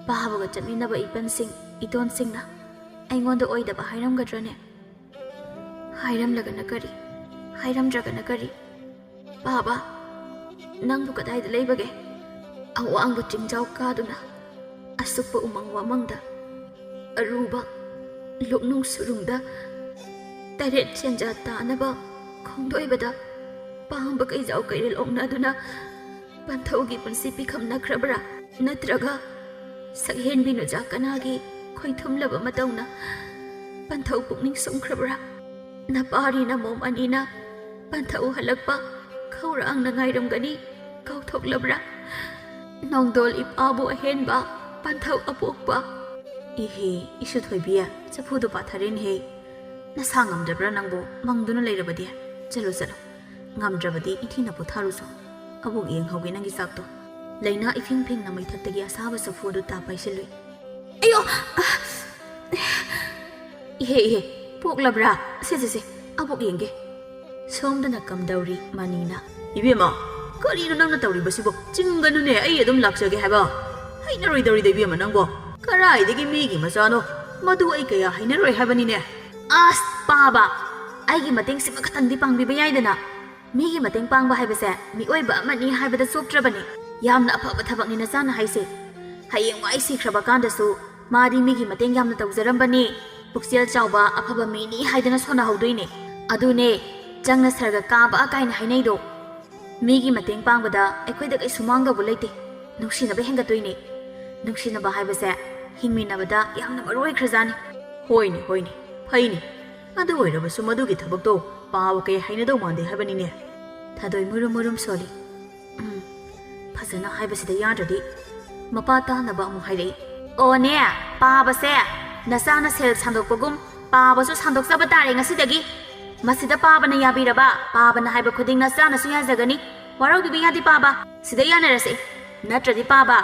ꯄꯥꯕꯒ ꯆꯠꯃꯤꯟꯅꯕ ꯏꯄꯟꯁꯤꯡ, ꯏꯇꯣꯟꯁꯤꯡꯅ ꯑꯩꯉꯣꯟꯗ ꯑꯣꯏꯗꯕ ꯍꯥꯏꯔꯝꯒꯗ꯭ꯔꯅꯦ? ꯍꯥꯏꯔꯝꯂꯒꯅ ꯀꯔꯤ? ꯍꯥꯏꯔꯝꯗ꯭ꯔꯒꯅ ꯀꯔꯤ? ꯄꯥꯕ, ꯅꯪꯕꯨ ꯀꯗꯥꯏꯗ ꯂꯩꯕꯒꯦ? ꯑꯋꯥꯡꯕ ꯆꯤꯡꯖꯥꯎ ꯀꯥꯗꯨꯅ, ꯑꯁꯨꯛꯄ ꯎꯃꯪ ꯋꯥꯃꯪꯗ, ꯑꯔꯨꯕ ꯂꯣꯛꯅꯨꯡ ꯁꯨꯔꯨꯡꯗ, ꯇꯔꯦꯠ ꯁꯦꯟꯖꯥ ꯇꯥꯅꯕ ꯈꯣꯡꯗꯣꯏꯕꯗ, ꯄꯥꯝꯕ ꯀꯩꯖꯥꯎ ꯀꯩꯔꯦꯜ ꯑꯣꯛꯅꯗꯨꯅ, ꯄꯟꯊꯧꯒꯤ ꯄꯨꯟꯁꯤ ꯄꯤꯈꯝꯅꯈ꯭ꯔꯕ꯭ꯔꯥ? ꯅꯠꯇ꯭ꯔꯒ ꯁꯛꯍꯦꯟꯕꯤ ꯅꯨꯖꯥ ꯀꯅꯥꯒꯤ ꯈꯣꯏꯊꯨꯝꯂꯕ ꯃꯇꯧꯅ ꯄꯟꯊꯧ ꯄꯨꯛꯅꯤꯡ ꯁꯨꯝꯈ꯭ꯔꯕ꯭ꯔꯥ? ꯅꯄꯥꯔꯤ ꯅꯃꯣꯝ ꯑꯅꯤꯅ ꯄꯟꯊꯧ ꯍꯜꯂꯛꯄ ꯈꯧꯔꯥꯡꯅ ꯉꯥꯏꯔꯝꯒꯅꯤ ꯀꯥꯎꯊꯣꯛꯂꯕ꯭ꯔꯥ? ꯅꯣꯡꯗꯣꯜ ꯏꯄꯥꯕꯨ ꯑꯍꯦꯟꯕ ꯄꯟꯊꯧ ꯑꯄꯣꯛꯄ꯫ ꯏꯍꯦ, ꯏꯁꯨ ꯊꯣꯏꯕꯤ, ꯆꯐꯨꯗꯨ ꯄꯥꯊꯔꯦꯅꯦꯍꯦ꯫ ꯅꯁꯥ ꯉꯝꯗ꯭ꯔꯕ꯭ꯔꯥ ꯅꯪꯕꯨ? ꯃꯪꯗꯨꯅ ꯂꯩꯔꯕꯗꯤ? ꯆꯠꯂꯨ, ꯆꯠꯂꯨ꯫ ꯉꯝꯗ꯭ꯔꯕꯗꯤ ꯏꯟꯊꯤꯅ ꯄꯣꯊꯥꯔꯨꯆꯣ꯫ ꯑꯕꯣꯛ ꯌꯦꯡꯍꯧꯒꯦ ꯅꯪꯒꯤ ꯆꯥꯛꯇꯣ꯫ ꯂꯩꯅꯥ ꯏꯐꯤꯡ ꯐꯤꯡꯅ ꯃꯩꯊꯛꯇꯒꯤ ꯑꯁꯥꯕ ꯆꯐꯨ ꯑꯗꯨ ꯇꯥ ꯄꯥꯏꯁꯤꯜꯂꯨꯏ꯫ ꯑꯌꯣ! ꯏꯍꯦ, ꯏꯍꯦ, ꯄꯣꯛꯂꯕ꯭ꯔꯥ? ꯁꯦ, ꯁꯦ, ꯁꯦ, ꯑꯕꯣꯛ ꯌꯦꯡꯒꯦ꯫ ꯁꯣꯝꯗꯅ ꯀꯝꯗꯧꯔꯤ ꯃꯅꯤꯅ? "ꯏꯕꯦꯝꯃ, ꯀꯔꯤꯅꯣ ꯅꯪꯅ ꯇꯧꯔꯤꯕꯁꯤꯕꯣ? ꯆꯤꯡꯒꯅꯨꯅꯦ, ꯑꯩ ꯑꯗꯨꯝ ꯂꯥꯛꯆꯒꯦ ꯍꯥꯏꯕ꯫ ꯍꯩꯅꯔꯣꯏꯗꯧꯔꯤꯗ ꯏꯕꯦꯝꯃ ꯅꯪꯕꯣ꯫ ꯀꯔꯥꯏꯗꯒꯤ ꯃꯤꯒꯤ ꯃꯆꯥꯅꯣ? ꯃꯗꯨ ꯑꯩ ꯀꯌꯥ ꯍꯩꯅꯔꯣꯏ ꯍꯥꯏꯕꯅꯤꯅꯦ꯫" "ꯑꯁ, ꯄꯥꯕ, ꯑꯩꯒꯤ ꯃꯇꯦꯡꯁꯤꯃ ꯈꯇꯪꯗꯤ ꯄꯥꯡꯕꯤꯕ ꯌꯥꯏꯗꯅ꯫ ꯃꯤꯒꯤ ꯃꯇꯦꯡ ꯄꯥꯡꯕ ꯍꯥꯏꯕꯁꯦ ꯃꯤꯑꯣꯏꯕ ꯑꯃꯅꯤ ꯍꯥꯏꯕꯗ ꯆꯣꯞꯇ꯭ꯔꯕꯅꯤ꯫ ꯌꯥꯝꯅ ꯑꯐꯕ ꯊꯕꯛꯅꯤ ꯅꯆꯥꯅ ꯍꯥꯏꯁꯦ꯫ ꯍꯌꯦꯡꯋꯥꯏ ꯁꯤꯈ꯭ꯔꯕ ꯀꯥꯟꯗꯁꯨ ꯃꯥꯗꯤ ꯃꯤꯒꯤ ꯃꯇꯦꯡ ꯌꯥꯝꯅ ꯇꯧꯖꯔꯝꯕꯅꯤ, ꯄꯨꯛꯆꯦꯜ ꯆꯥꯎꯕ ꯑꯐꯕ ꯃꯤꯅꯤ ꯍꯥꯏꯗꯅ ꯁꯣꯟꯅꯍꯧꯗꯣꯏꯅꯦ꯫ ꯑꯗꯨꯅꯦ, ꯆꯪꯅ ꯁꯔꯒ ꯀꯥꯕ ꯀꯥꯏꯅ ꯍꯥꯏꯅꯩꯗꯣ꯫ ꯃꯤꯒꯤ ꯃꯇꯦꯡ ꯄꯥꯡꯕꯗ ꯑꯩꯈꯣꯏꯗ ꯀꯩꯁꯨ ꯃꯥꯡꯗꯧꯕ ꯂꯩꯇꯦ꯫ ꯅꯨꯡꯁꯤꯅꯕ ꯍꯦꯟꯒꯠꯇꯣꯏꯅꯦ꯫ ꯅꯨꯡꯁꯤꯅꯕ ꯍꯥꯏꯕꯁꯦ ꯍꯤꯡꯃꯤꯟꯅꯕꯗ ꯌꯥꯝꯅ ꯃꯔꯨ ꯑꯣꯏꯈ꯭ꯔꯖꯥꯠꯅꯤ꯫" "ꯍꯣꯏꯅꯦ, ꯍꯣꯏꯅꯦ, ꯐꯩꯅꯦ꯫ ꯑꯗꯨ ꯑꯣꯏꯔꯕꯁꯨ ꯃꯗꯨꯒꯤ ꯊꯕꯛꯇꯣ ꯄꯥꯕ ꯀꯌꯥ ꯍꯩꯅꯗꯧ ꯃꯥꯟꯗꯦ ꯍꯥꯏꯕꯅꯤꯅꯦ꯫" ꯊꯥꯗꯣꯏ ꯃꯨꯔꯨꯝ ꯃꯨꯔꯨꯝ ꯁꯣꯜꯂꯤ꯫ "ꯎꯝ, ꯐꯖꯅ ꯍꯥꯏꯕꯁꯤꯗ ꯌꯥꯗ꯭ꯔꯗꯤ꯫" ꯃꯄꯥ ꯇꯥꯅꯕ ꯑꯃꯨꯛ ꯍꯥꯏꯔꯛꯏ꯫ "ꯑꯣꯅꯦ, ꯄꯥꯕꯁꯦ ꯅꯆꯥꯅ ꯁꯦꯜ ꯁꯥꯟꯗꯣꯛꯄꯒꯨꯝ ꯄꯥꯕꯁꯨ ꯁꯥꯟꯗꯣꯛꯆꯕ ꯇꯥꯔꯦ ꯉꯁꯤꯗꯒꯤ꯫ ꯃꯁꯤꯗ ꯄꯥꯕꯅ ꯌꯥꯕꯤꯔꯕ, ꯄꯥꯕꯅ ꯍꯥꯏꯕ ꯈꯨꯗꯤꯡ ꯅꯆꯥꯅꯁꯨ ꯌꯥꯖꯒꯅꯤ꯫ ꯋꯥꯔꯧꯕꯤꯕ ꯌꯥꯗꯦ ꯄꯥꯕ꯫ ꯁꯤꯗ ꯌꯥꯅꯔꯁꯦ꯫ ꯅꯠꯇ꯭ꯔꯗꯤ ꯄꯥꯕ,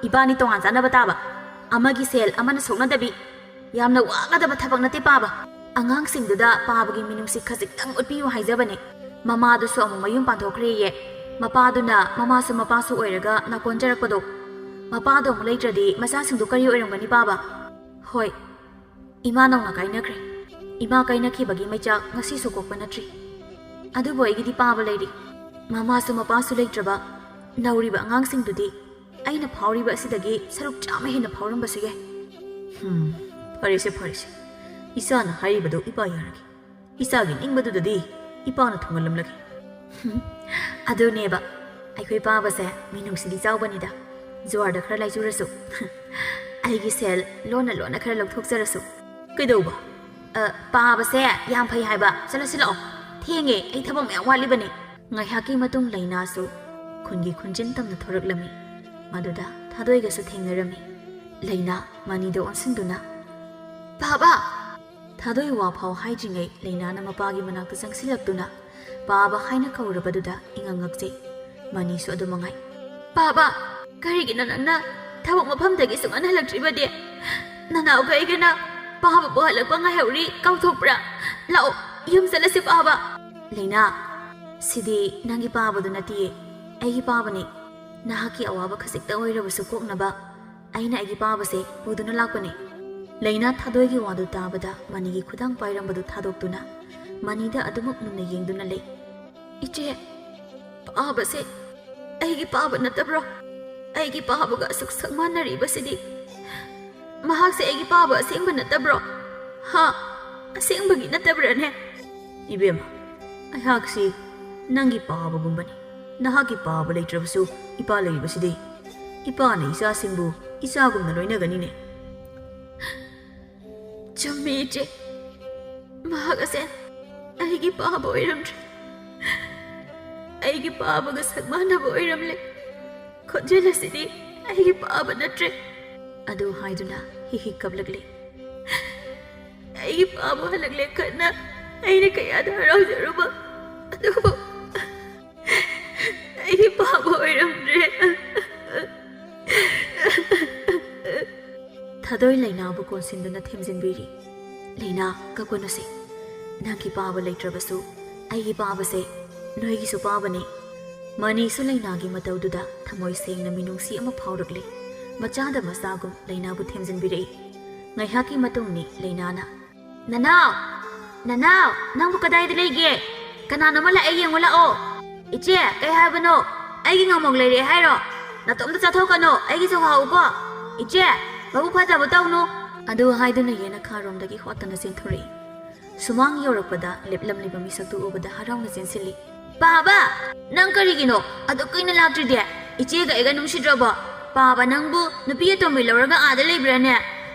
ꯏꯕꯥꯅꯤ ꯇꯣꯉꯥꯟ ꯆꯥꯅꯕ ꯇꯥꯕ꯫ ꯑꯃꯒꯤ ꯁꯦꯜ ꯑꯃꯅ ꯁꯣꯛꯅꯗꯕꯤ꯫ ꯌꯥꯝꯅ ꯋꯥꯒꯗꯕ ꯊꯕꯛ ꯅꯠꯇꯦ ꯄꯥꯕ꯫ ꯑꯉꯥꯡꯁꯤꯡꯗꯨꯗ ꯄꯥꯕꯒꯤ ꯃꯤꯅꯨꯡꯁꯤ ꯈꯖꯤꯛꯇꯪ ꯎꯠꯄꯤꯌꯨ ꯍꯥꯏꯖꯕꯅꯦ꯫ ꯃꯃꯥꯗꯨꯁꯨ ꯑꯃꯨꯛ ꯃꯌꯨꯝ ꯄꯥꯟꯊꯣꯛꯈ꯭ꯔꯦꯌꯦ꯫ ꯃꯄꯥꯗꯨꯅ ꯃꯃꯥꯁꯨ ꯃꯄꯥꯁꯨ ꯑꯣꯏꯔꯒ ꯅꯥꯀꯣꯟꯖꯔꯛꯄꯗꯣ꯫ ꯃꯄꯥꯗꯣ ꯑꯃꯨꯛ ꯂꯩꯇ꯭ꯔꯗꯤ ꯃꯆꯥꯁꯤꯡꯗꯨ ꯀꯔꯤ ꯑꯣꯏꯔꯝꯒꯅꯤ ꯄꯥꯕ?" "ꯍꯣꯏ, ꯏꯃꯥ ꯅꯧꯅ ꯀꯥꯏꯅꯈ꯭ꯔꯦ꯫ ꯏꯃꯥ ꯀꯥꯏꯅꯈꯤꯕꯒꯤ ꯃꯩꯆꯥꯛ ꯉꯁꯤꯁꯨ ꯀꯣꯛꯄ ꯅꯠꯇ꯭ꯔꯤ꯫ ꯑꯗꯨꯕꯨ ꯑꯩꯒꯤꯗꯤ ꯄꯥꯕ ꯂꯩꯔꯤ꯫ ꯃꯃꯥꯁꯨ ꯃꯄꯥꯁꯨ ꯂꯩꯇ꯭ꯔꯕ ꯅꯧꯔꯤꯕ ꯑꯉꯥꯡꯁꯤꯡꯗꯨꯗꯤ ꯑꯩꯅ ꯐꯥꯎꯔꯤꯕ ꯑꯁꯤꯗꯒꯤ ꯁꯔꯨꯛ ꯆꯥꯝꯃ ꯍꯦꯟꯅ ꯐꯥꯎꯔꯝꯕꯁꯨ ꯌꯥꯏ꯫" "ꯍꯝ, ꯐꯔꯦꯁꯦ, ꯐꯔꯦꯁꯦ꯫ ꯏꯆꯥꯅ ꯍꯥꯏꯔꯤꯕꯗꯨ ꯏꯄꯥ ꯌꯥꯔꯒꯦ꯫ ꯏꯆꯥꯒꯤ ꯅꯤꯡꯕꯗꯨꯗꯗꯤ ꯏꯄꯥꯅ ꯊꯨꯡꯍꯜꯂꯝꯂꯒꯦ꯫" "ꯍꯝ, ꯑꯗꯨꯅꯦꯕ, ꯑꯩꯈꯣꯏ ꯄꯥꯕꯁꯦ ꯃꯤꯅꯨꯡꯁꯤꯗꯤ ꯆꯥꯎꯕꯅꯤꯗ꯫ ꯖꯨꯋꯥꯔꯗ ꯈꯔ ꯂꯥꯏꯆꯨꯔꯁꯨ, ꯑꯩꯒꯤ ꯁꯦꯜ ꯂꯣꯟꯅ ꯂꯣꯟꯅ ꯈꯔ ꯂꯧꯊꯣꯛꯆꯔꯁꯨ꯫" "ꯀꯩꯗꯧꯕ?" "ꯑ, ꯄꯥꯕꯁꯦ ꯌꯥꯝ ꯐꯩ ꯍꯥꯏꯕ꯫ ꯆꯠꯂꯁꯤ ꯂꯥꯛꯑꯣ꯫ ꯊꯦꯡꯉꯦ, ꯑꯩ ꯊꯕꯛ ꯃꯌꯥꯝ ꯋꯥꯠꯂꯤꯕꯅꯦ꯫" ꯉꯥꯏꯍꯥꯛꯀꯤ ꯃꯇꯨꯡ ꯂꯩꯅꯥꯁꯨ ꯈꯨꯟꯒꯤ ꯈꯨꯟꯖꯤꯟ ꯇꯝꯅ ꯊꯣꯔꯛꯂꯝꯃꯤ꯫ ꯃꯗꯨꯗ ꯊꯥꯗꯣꯏꯒꯁꯨ ꯊꯦꯡꯅꯔꯝꯃꯤ꯫ ꯂꯩꯅꯥ ꯃꯅꯤꯗ ꯑꯣꯟꯁꯤꯟꯗꯨꯅ, "ꯄꯥꯕ!" ꯊꯥꯗꯣꯏ ꯋꯥ ꯐꯥꯎ ꯍꯥꯏꯗ꯭ꯔꯤꯉꯩ ꯂꯩꯅꯥꯅ ꯃꯄꯥꯒꯤ ꯃꯅꯥꯛꯇ ꯆꯪꯁꯤꯜꯂꯛꯇꯨꯅ ꯄꯥꯕ ꯍꯥꯏꯅ ꯀꯧꯔꯕꯗꯨꯗ ꯏꯉꯛ ꯉꯛꯆꯩ꯫ ꯃꯅꯤꯁꯨ ꯑꯗꯨ ꯃꯉꯥꯏ꯫ "ꯄꯥꯕ, ꯀꯔꯤꯒꯤꯅꯣ ꯅꯪꯅ ꯊꯕꯛ ꯃꯐꯝꯗꯒꯤ ꯁꯨꯡꯍꯟ ꯍꯜꯂꯛꯇ꯭ꯔꯤꯕꯗꯤ? ꯅꯅꯥꯎꯒ ꯑꯩꯒꯅ ꯄꯥꯕꯕꯨ ꯍꯜꯂꯛꯄ ꯉꯥꯏꯍꯧꯔꯤ ꯀꯥꯎꯊꯣꯛꯄ꯭ꯔꯥ? ꯂꯥꯛꯑꯣ, ꯌꯨꯝ ꯆꯠꯂꯁꯤ ꯄꯥꯕ꯫" "ꯂꯩꯅꯥ, ꯁꯤꯗꯤ ꯅꯪꯒꯤ ꯄꯥꯕꯗꯨ ꯅꯠꯇꯤꯌꯦ, ꯑꯩꯒꯤ ꯄꯥꯕꯅꯤ꯫ ꯅꯍꯥꯛꯀꯤ ꯑꯋꯥꯕ ꯈꯖꯤꯛꯇ ꯑꯣꯏꯔꯕꯁꯨ ꯀꯣꯛꯅꯕ ꯑꯩꯅ ꯑꯩꯒꯤ ꯄꯥꯕꯁꯦ ꯄꯨꯗꯨꯅ ꯂꯥꯛꯄꯅꯤ꯫" ꯂꯩꯅꯥ ꯊꯥꯗꯣꯏꯒꯤ ꯋꯥꯗꯨ ꯇꯥꯕꯗ ꯃꯅꯤꯒꯤ ꯈꯨꯗꯥꯡ ꯄꯥꯏꯔꯝꯕꯗꯨ ꯊꯥꯗꯣꯛꯇꯨꯅ ꯃꯅꯤꯗ ꯑꯗꯨꯃꯛ ꯃꯨꯟꯅ ꯌꯦꯡꯗꯨꯅ ꯂꯩ꯫ "ꯏꯆꯦ, ꯄꯥꯕꯁꯦ ꯑꯩꯒꯤ ꯄꯥꯕ ꯅꯠꯇꯕ꯭ꯔꯣ? ꯑꯩꯒꯤ ꯄꯥꯕꯒ ꯑꯁꯨꯛ ꯁꯛ ꯃꯥꯟꯅꯔꯤꯕꯁꯤꯗꯤ? ꯃꯍꯥꯛꯁꯦ ꯑꯩꯒꯤ ꯄꯥꯕ ꯑꯁꯦꯡꯕ ꯅꯠꯇꯕ꯭ꯔꯣ? ꯍꯥ? ꯑꯁꯦꯡꯕꯒꯤ ꯅꯠꯇꯕ꯭ꯔꯥꯅꯦ?" "ꯏꯕꯦꯝꯃ, ꯑꯩꯍꯥꯛꯁꯤ ꯅꯪꯒꯤ ꯄꯥꯕꯒꯨꯝꯕꯅꯤ꯫ ꯅꯍꯥꯛꯀꯤ ꯄꯥꯕ ꯂꯩꯇ꯭ꯔꯕꯁꯨ ꯏꯄꯥ ꯂꯩꯔꯤꯕꯁꯤꯗꯤ꯫ ꯏꯄꯥꯅ ꯏꯆꯥꯁꯤꯡꯕꯨ ꯏꯆꯥꯒꯨꯝꯅ ꯂꯣꯏꯅꯒꯅꯤꯅꯦ꯫" "ꯆꯨꯝꯃꯤ, ꯏꯆꯦ꯫ ꯃꯍꯥꯛ ꯑꯁꯦ ꯑꯩꯒꯤ ꯄꯥꯕ ꯑꯣꯏꯔꯝꯗ꯭ꯔꯦ꯫ ꯑꯩꯒꯤ ꯄꯥꯕꯒ ꯁꯛ ꯃꯥꯟꯅꯕ ꯑꯣꯏꯔꯝꯂꯦ꯫ ꯈꯣꯟꯖꯦꯜ ꯑꯁꯤꯗꯤ ꯑꯩꯒꯤ ꯄꯥꯕ ꯅꯠꯇ꯭ꯔꯦ꯫" ꯑꯗꯨ ꯍꯥꯏꯗꯨꯅ ꯍꯤ ꯍꯤ ꯀꯞꯂꯛꯂꯦ꯫ "ꯑꯩꯒꯤ ꯄꯥꯕ ꯍꯜꯂꯛꯂꯦ ꯈꯟꯅ ꯑꯩꯅ ꯀꯌꯥꯗ ꯍꯔꯥꯎꯖꯔꯨꯕ, ꯑꯗꯨꯕꯨ ꯑꯩꯒꯤ ꯄꯥꯕ ꯑꯣꯏꯔꯝꯗ꯭ꯔꯦ꯫" ꯊꯥꯗꯣꯏ ꯂꯩꯅꯥꯕꯨ ꯀꯣꯟꯁꯤꯟꯗꯨꯅ ꯊꯦꯝꯖꯤꯟꯕꯤꯔꯤ꯫ "ꯂꯩꯅꯥ, ꯀꯞꯀꯅꯨꯁꯦ꯫ ꯅꯪꯒꯤ ꯄꯥꯕ ꯂꯩꯇ꯭ꯔꯕꯁꯨ ꯑꯩꯒꯤ ꯄꯥꯕꯁꯦ ꯅꯣꯏꯒꯤꯁꯨ ꯄꯥꯕꯅꯤ꯫" ꯃꯅꯤꯁꯨ ꯂꯩꯅꯥꯒꯤ ꯃꯇꯧꯗꯨꯗ ꯊꯃꯣꯏ ꯁꯦꯡꯅ ꯃꯤꯅꯨꯡꯁꯤ ꯑꯃ ꯐꯥꯎꯔꯛꯂꯦ꯫ ꯃꯆꯥꯗ ꯃꯆꯥꯒꯨꯝ ꯂꯩꯅꯥꯕꯨ ꯊꯦꯝꯖꯤꯟꯕꯤꯔꯛꯏ꯫ ꯉꯥꯏꯍꯥꯛꯀꯤ ꯃꯇꯨꯡꯅꯤ ꯂꯩꯅꯥꯅ, "ꯅꯅꯥꯎ! ꯅꯅꯥꯎ! ꯅꯪꯕꯨ ꯀꯗꯥꯏꯗ ꯂꯩꯒꯦ? ꯀꯅꯥꯅꯣꯃ ꯂꯥꯛꯑꯦ, ꯌꯦꯡꯉꯨ ꯂꯥꯛꯑꯣ꯫" "ꯏꯆꯦ, ꯀꯩ ꯍꯥꯏꯕꯅꯣ? ꯑꯩꯒꯤ ꯉꯥꯃꯣꯛ ꯂꯩꯔꯛꯑꯦ ꯍꯥꯏꯔꯣ? ꯅꯇꯣꯝꯇ ꯆꯠꯊꯣꯛꯀꯅꯣ, ꯑꯩꯒꯤꯁꯨ ꯍꯥꯎꯀꯣ꯫ ꯏꯆꯦ, ꯃꯕꯨꯛ ꯐꯠꯇꯕ ꯇꯧꯅꯨ꯫" ꯑꯗꯨ ꯍꯥꯏꯗꯨꯅ ꯌꯦꯅꯈꯥꯔꯣꯝꯗꯒꯤ ꯍꯣꯠꯇꯅ ꯆꯦꯟꯊꯣꯔꯛꯏ꯫ ꯁꯨꯃꯥꯡ ꯌꯧꯔꯛꯄꯗ ꯂꯦꯞꯂꯝꯂꯤꯕ ꯃꯤꯁꯛꯇꯨ ꯎꯕꯗ ꯍꯔꯥꯎꯅ ꯆꯦꯟꯁꯤꯜꯂꯤ꯫ "ꯄꯥꯕ! ꯅꯪ ꯀꯔꯤꯒꯤꯅꯣ ꯑꯗꯨꯛ ꯀꯨꯏꯅ ꯂꯥꯛꯇ꯭ꯔꯤꯗꯤ? ꯏꯆꯦꯒ ꯑꯩꯒ ꯅꯨꯡꯁꯤꯗ꯭ꯔꯕꯣ? ꯄꯥꯕ ꯅꯪꯕꯨ ꯅꯨꯄꯤ ꯑꯇꯣꯝꯕꯤ ꯂꯧꯔꯒ ꯑꯥꯗ ꯂꯩꯕ꯭ꯔꯥꯅꯦ?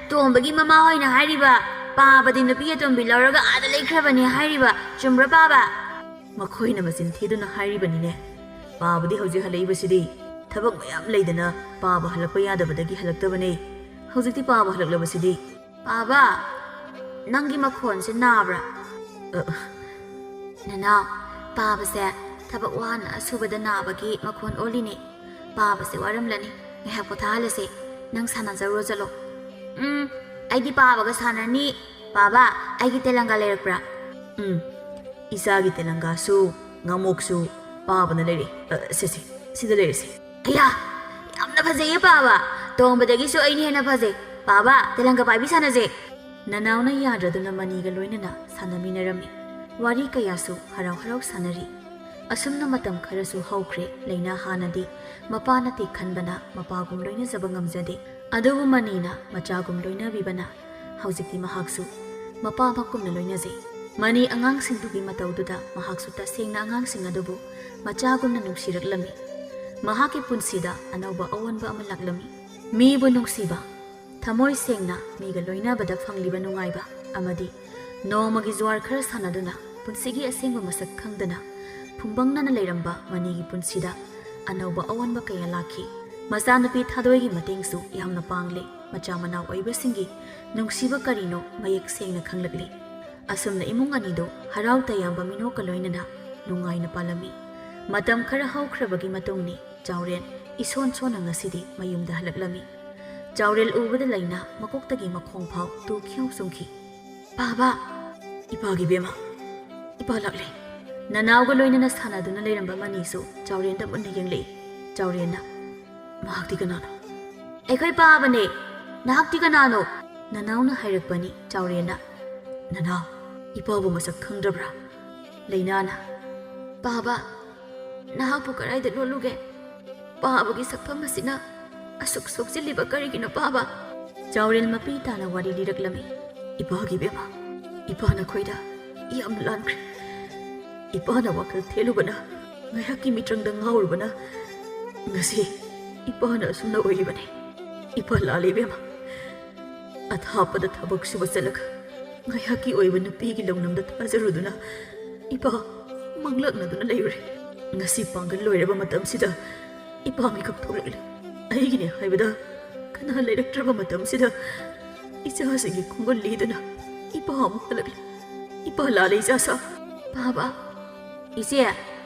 ꯇꯣꯝꯕꯒꯤ ꯃꯃꯥ ꯍꯣꯏꯅ ꯍꯥꯏꯔꯤꯕ, ꯄꯥꯕꯗꯤ ꯅꯨꯄꯤ ꯑꯇꯣꯝꯕꯤ ꯂꯧꯔꯒ ꯑꯥꯗ ꯂꯩꯈ꯭ꯔꯕꯅꯦ ꯍꯥꯏꯔꯤꯕ, ꯆꯨꯝꯕ꯭ꯔꯥ ꯄꯥꯕ?" "ꯃꯈꯣꯏꯅ ꯃꯆꯤꯟ ꯊꯤꯗꯨꯅ ꯍꯥꯏꯔꯤꯕꯅꯤꯅꯦ꯫ ꯄꯥꯕꯗꯤ ꯍꯧꯖꯤꯛ ꯍꯜꯂꯛꯏꯕꯁꯤꯗꯤ ꯊꯕꯛ ꯃꯌꯥꯝ ꯂꯩꯗꯅ ꯄꯥꯕ ꯍꯜꯂꯛꯄ ꯌꯥꯗꯕꯗꯒꯤ ꯍꯜꯂꯛꯇꯕꯅꯦ꯫ ꯍꯧꯖꯤꯛꯇꯤ ꯄꯥꯕ ꯍꯜꯂꯛꯂꯕꯁꯤꯗꯤ꯫" "ꯄꯥꯕ, ꯅꯪꯒꯤ ꯃꯈꯣꯟꯁꯦ ꯅꯥꯕ꯭ꯔꯥ?" "ꯑ, ꯅꯅꯥꯎ, ꯄꯥꯕꯁꯦ ꯊꯕꯛ ꯋꯥꯅ ꯁꯨꯕꯗ ꯅꯥꯕꯒꯤ ꯃꯈꯣꯟ ꯑꯣꯜꯂꯤꯅꯦ꯫ ꯄꯥꯕꯁꯦ ꯋꯥꯔꯝꯂꯅꯤ꯫ ꯉꯥꯏꯍꯥꯛ ꯄꯣꯊꯥꯍꯜꯂꯁꯦ꯫ ꯅꯪ ꯁꯥꯟꯅꯖꯔꯨꯔꯣ ꯆꯠꯂꯣ꯫" "ꯎꯝ, ꯑꯩꯗꯤ ꯄꯥꯕꯒ ꯁꯥꯟꯅꯅꯤ꯫ ꯄꯥꯕ, ꯑꯩꯒꯤ ꯇꯦꯂꯪꯒꯥ ꯂꯩꯔꯛꯄ꯭ꯔꯥ?" "ꯎꯝ, ꯏꯆꯥꯒꯤ ꯇꯦꯂꯪꯒꯥꯁꯨ, ꯉꯥꯃꯣꯛꯁꯨ ꯄꯥꯕꯅ ꯂꯩꯔꯦ꯫ ꯑ, ꯁꯦ, ꯁꯦ, ꯁꯤꯗ ꯂꯩꯔꯦꯁꯦ꯫ ꯑꯌꯥ! ꯌꯥꯝꯅ ꯐꯖꯩꯌꯦ ꯄꯥꯕ꯫ ꯇꯣꯝꯕꯗꯒꯤꯁꯨ ꯑꯩꯅ ꯍꯦꯟꯅ ꯐꯖꯩ꯫ ꯄꯥꯕ, ꯇꯦꯂꯪꯒ ꯄꯥꯏꯕꯤ ꯁꯥꯟꯅꯁꯦ꯫ ꯅꯅꯥꯎꯅ ꯌꯥꯗ꯭ꯔꯗꯨꯅ ꯃꯅꯤꯒ ꯂꯣꯏꯅꯅ ꯁꯥꯟꯅꯃꯤꯟꯅꯔꯝꯃꯤ꯫ ꯋꯥꯔꯤ ꯀꯌꯥꯁꯨ ꯍꯔꯥꯎ ꯍꯔꯥꯎ ꯁꯥꯟꯅꯔꯤ꯫ ꯑꯁꯨꯝꯅ ꯃꯇꯝ ꯈꯔꯁꯨ ꯍꯧꯈ꯭ꯔꯦ꯫ ꯂꯩꯅꯥ ꯍꯥꯟꯅꯗꯤ ꯃꯄꯥ ꯅꯠꯇꯦ ꯈꯟꯕꯅ ꯃꯄꯥꯒꯨꯝ ꯂꯣꯏꯅꯖꯕ ꯉꯝꯖꯗꯦ꯫ ꯑꯗꯨꯕꯨ ꯃꯅꯤꯅ ꯃꯆꯥꯒꯨꯝ ꯂꯣꯏꯅꯕꯤꯕꯅ ꯍꯧꯖꯤꯛꯇꯤ ꯃꯍꯥꯛꯁꯨ ꯃꯄꯥꯃꯛꯀꯨꯝꯅ ꯂꯣꯏꯅꯖꯩ꯫ ꯃꯅꯤ ꯑꯉꯥꯡꯁꯤꯡꯗꯨꯒꯤ ꯃꯇꯧꯗꯨꯗ ꯃꯍꯥꯛꯁꯨ ꯇꯁꯦꯡꯅ ꯑꯉꯥꯡꯁꯤꯡ ꯑꯗꯨꯕꯨ ꯃꯆꯥꯒꯨꯝꯅ ꯅꯨꯡꯁꯤꯔꯛꯂꯝꯃꯤ꯫ ꯃꯍꯥꯛꯀꯤ ꯄꯨꯟꯁꯤꯗ ꯑꯅꯧꯕ ꯑꯑꯣꯟꯕ ꯑꯃ ꯂꯥꯛꯂꯝꯃꯤ꯫ ꯃꯤꯕꯨ ꯅꯨꯡꯁꯤꯕ, ꯊꯃꯣꯏ ꯁꯦꯡꯅ ꯃꯤꯒ ꯂꯣꯏꯅꯕꯗ ꯐꯪꯂꯤꯕ ꯅꯨꯡꯉꯥꯏꯕ ꯑꯃꯗꯤ ꯅꯣꯡꯃꯒꯤ ꯖꯨꯋꯥꯔ ꯈꯔ ꯁꯥꯟꯅꯗꯨꯅ ꯄꯨꯟꯁꯤꯒꯤ ꯑꯁꯦꯡꯕ ꯃꯁꯛ ꯈꯪꯗꯅ ꯐꯨꯡꯕꯪꯅꯅ ꯂꯩꯔꯝꯕ ꯃꯅꯤꯒꯤ ꯄꯨꯟꯁꯤꯗ ꯑꯅꯧꯕ ꯑꯑꯣꯟꯕ ꯀꯌꯥ ꯂꯥꯛꯈꯤ꯫ ꯃꯆꯥꯅꯨꯄꯤ ꯊꯥꯗꯣꯏꯒꯤ ꯃꯇꯦꯡꯁꯨ ꯌꯥꯝꯅ ꯄꯥꯡꯂꯦ꯫ ꯃꯆꯥ ꯃꯅꯥꯎ ꯑꯣꯏꯕꯁꯤꯡꯒꯤ ꯅꯨꯡꯁꯤꯕ ꯀꯔꯤꯅꯣ ꯃꯌꯦꯛ ꯁꯦꯡꯅ ꯈꯪꯂꯛꯂꯤ꯫ ꯑꯁꯨꯝꯅ ꯏꯃꯨꯡ ꯑꯅꯤꯗꯨ ꯍꯔꯥꯎ ꯇꯌꯥꯝꯕ ꯃꯤꯅꯣꯛꯀ ꯂꯣꯏꯅꯅ ꯅꯨꯡꯉꯥꯏꯅ ꯄꯥꯜꯂꯝꯃꯤ꯫ ꯃꯇꯝ ꯈꯔ ꯍꯧꯈ꯭ꯔꯕꯒꯤ ꯃꯇꯨꯡꯅꯤ꯫ ꯆꯥꯎꯔꯦꯟ ꯏꯁꯣꯟ ꯁꯣꯟꯅ ꯉꯁꯤꯗꯤ ꯃꯌꯨꯝꯗ ꯍꯜꯂꯛꯂꯝꯃꯤ꯫ ꯆꯥꯎꯔꯦꯜ ꯎꯕꯗ ꯂꯩꯅꯥ ꯃꯀꯣꯛꯇꯒꯤ ꯃꯈꯣꯡ ꯐꯥꯎ ꯇꯨ ꯈꯤꯌꯧ ꯆꯨꯡꯈꯤ꯫ "ꯄꯥꯕ!" "ꯏꯄꯥꯒꯤ ꯕꯦꯝꯃ, ꯏꯄꯥ ꯂꯥꯛꯂꯦ!" ꯅꯅꯥꯎꯒ ꯂꯣꯏꯅꯅ ꯁꯥꯟꯅꯗꯨꯅ ꯂꯩꯔꯝꯕ ꯃꯅꯤꯁꯨ ꯆꯥꯎꯔꯦꯟꯗ ꯃꯨꯟꯅ ꯌꯦꯡꯂꯛꯏ꯫ ꯆꯥꯎꯔꯦꯟꯅ, "ꯃꯍꯥꯛꯇꯤ ꯀꯅꯥꯅꯣ?" "ꯑꯩꯈꯣꯏ ꯄꯥꯕꯅꯦ꯫ ꯅꯍꯥꯛꯇꯤ ꯀꯅꯥꯅꯣ?" ꯅꯅꯥꯎꯅ ꯍꯥꯏꯔꯛꯄꯅꯤ꯫ ꯆꯥꯎꯔꯦꯟꯅ, "ꯅꯅꯥꯎ, ꯏꯄꯥꯕꯨ ꯃꯁꯛ ꯈꯪꯗ꯭ꯔꯕ꯭ꯔꯥ?" ꯂꯩꯅꯥꯅ, "ꯄꯥꯕ, ꯅꯍꯥꯛꯄꯨ ꯀꯗꯥꯏꯗ ꯂꯣꯠꯂꯨꯒꯦ? ꯄꯥꯕꯒꯤ ꯁꯛꯐꯝ ꯑꯁꯤꯅ ꯑꯁꯨꯛ ꯁꯣꯛꯆꯤꯜꯂꯤꯕ ꯀꯔꯤꯒꯤꯅꯣ, ꯄꯥꯕ?" ꯆꯥꯎꯔꯦꯜ ꯃꯄꯤ ꯇꯥꯅ ꯋꯥꯔꯤ ꯂꯤꯔꯛꯂꯝꯃꯤ꯫ "ꯏꯄꯥꯒꯤ ꯕꯦꯝꯃ, ꯏꯄꯥ ꯅꯈꯣꯏꯗ ꯌꯥꯝ ꯂꯥꯟꯈ꯭ꯔꯦ꯫ ꯏꯄꯥꯅ ꯋꯥꯈꯜ ꯊꯦꯜꯂꯨꯕꯅ, ꯉꯥꯏꯍꯥꯛꯀꯤ ꯃꯤꯇ꯭ꯔꯪꯗ ꯉꯥꯎꯔꯨꯕꯅ, ꯉꯁꯤ ꯏꯄꯥꯅ ꯑꯁꯨꯝꯅ ꯑꯣꯏꯔꯤꯕꯅꯤ꯫ ꯏꯄꯥ ꯂꯥꯜꯂꯦ ꯏꯕꯦꯝꯃ꯫ ꯑꯊꯥꯞꯄꯗ ꯊꯕꯛ ꯁꯨꯕ ꯆꯠꯂꯒ ꯉꯥꯏꯍꯥꯛꯀꯤ ꯑꯣꯏꯕ ꯅꯨꯄꯤꯒꯤ ꯂꯧꯅꯝꯗ ꯊꯥꯖꯔꯨꯗꯨꯅ ꯏꯄꯥ ꯃꯪꯂꯛꯅꯗꯨꯅ ꯂꯩꯔꯨꯔꯦ꯫ ꯉꯁꯤ ꯄꯥꯡꯒꯜ ꯂꯣꯏꯔꯕ ꯃꯇꯝꯁꯤꯗ ꯏꯄꯥ ꯃꯤꯀꯞ ꯊꯣꯛꯂꯛꯂꯦ꯫ ꯑꯩꯒꯤꯅꯦ ꯍꯥꯏꯕꯗ ꯀꯅꯥ ꯂꯩꯔꯛꯇ꯭ꯔꯕ ꯃꯇꯝꯁꯤꯗ ꯏꯆꯥꯁꯤꯡꯒꯤ ꯈꯣꯡꯒꯨꯜ ꯂꯤꯗꯨꯅ ꯏꯄꯥ ꯑꯃꯨꯛ ꯍꯜꯂꯛꯂꯦ꯫ ꯏꯄꯥ ꯂꯥꯜꯂꯦ ꯏꯆꯥꯁꯥ꯫" "ꯄꯥꯕ, ꯏꯆꯦ,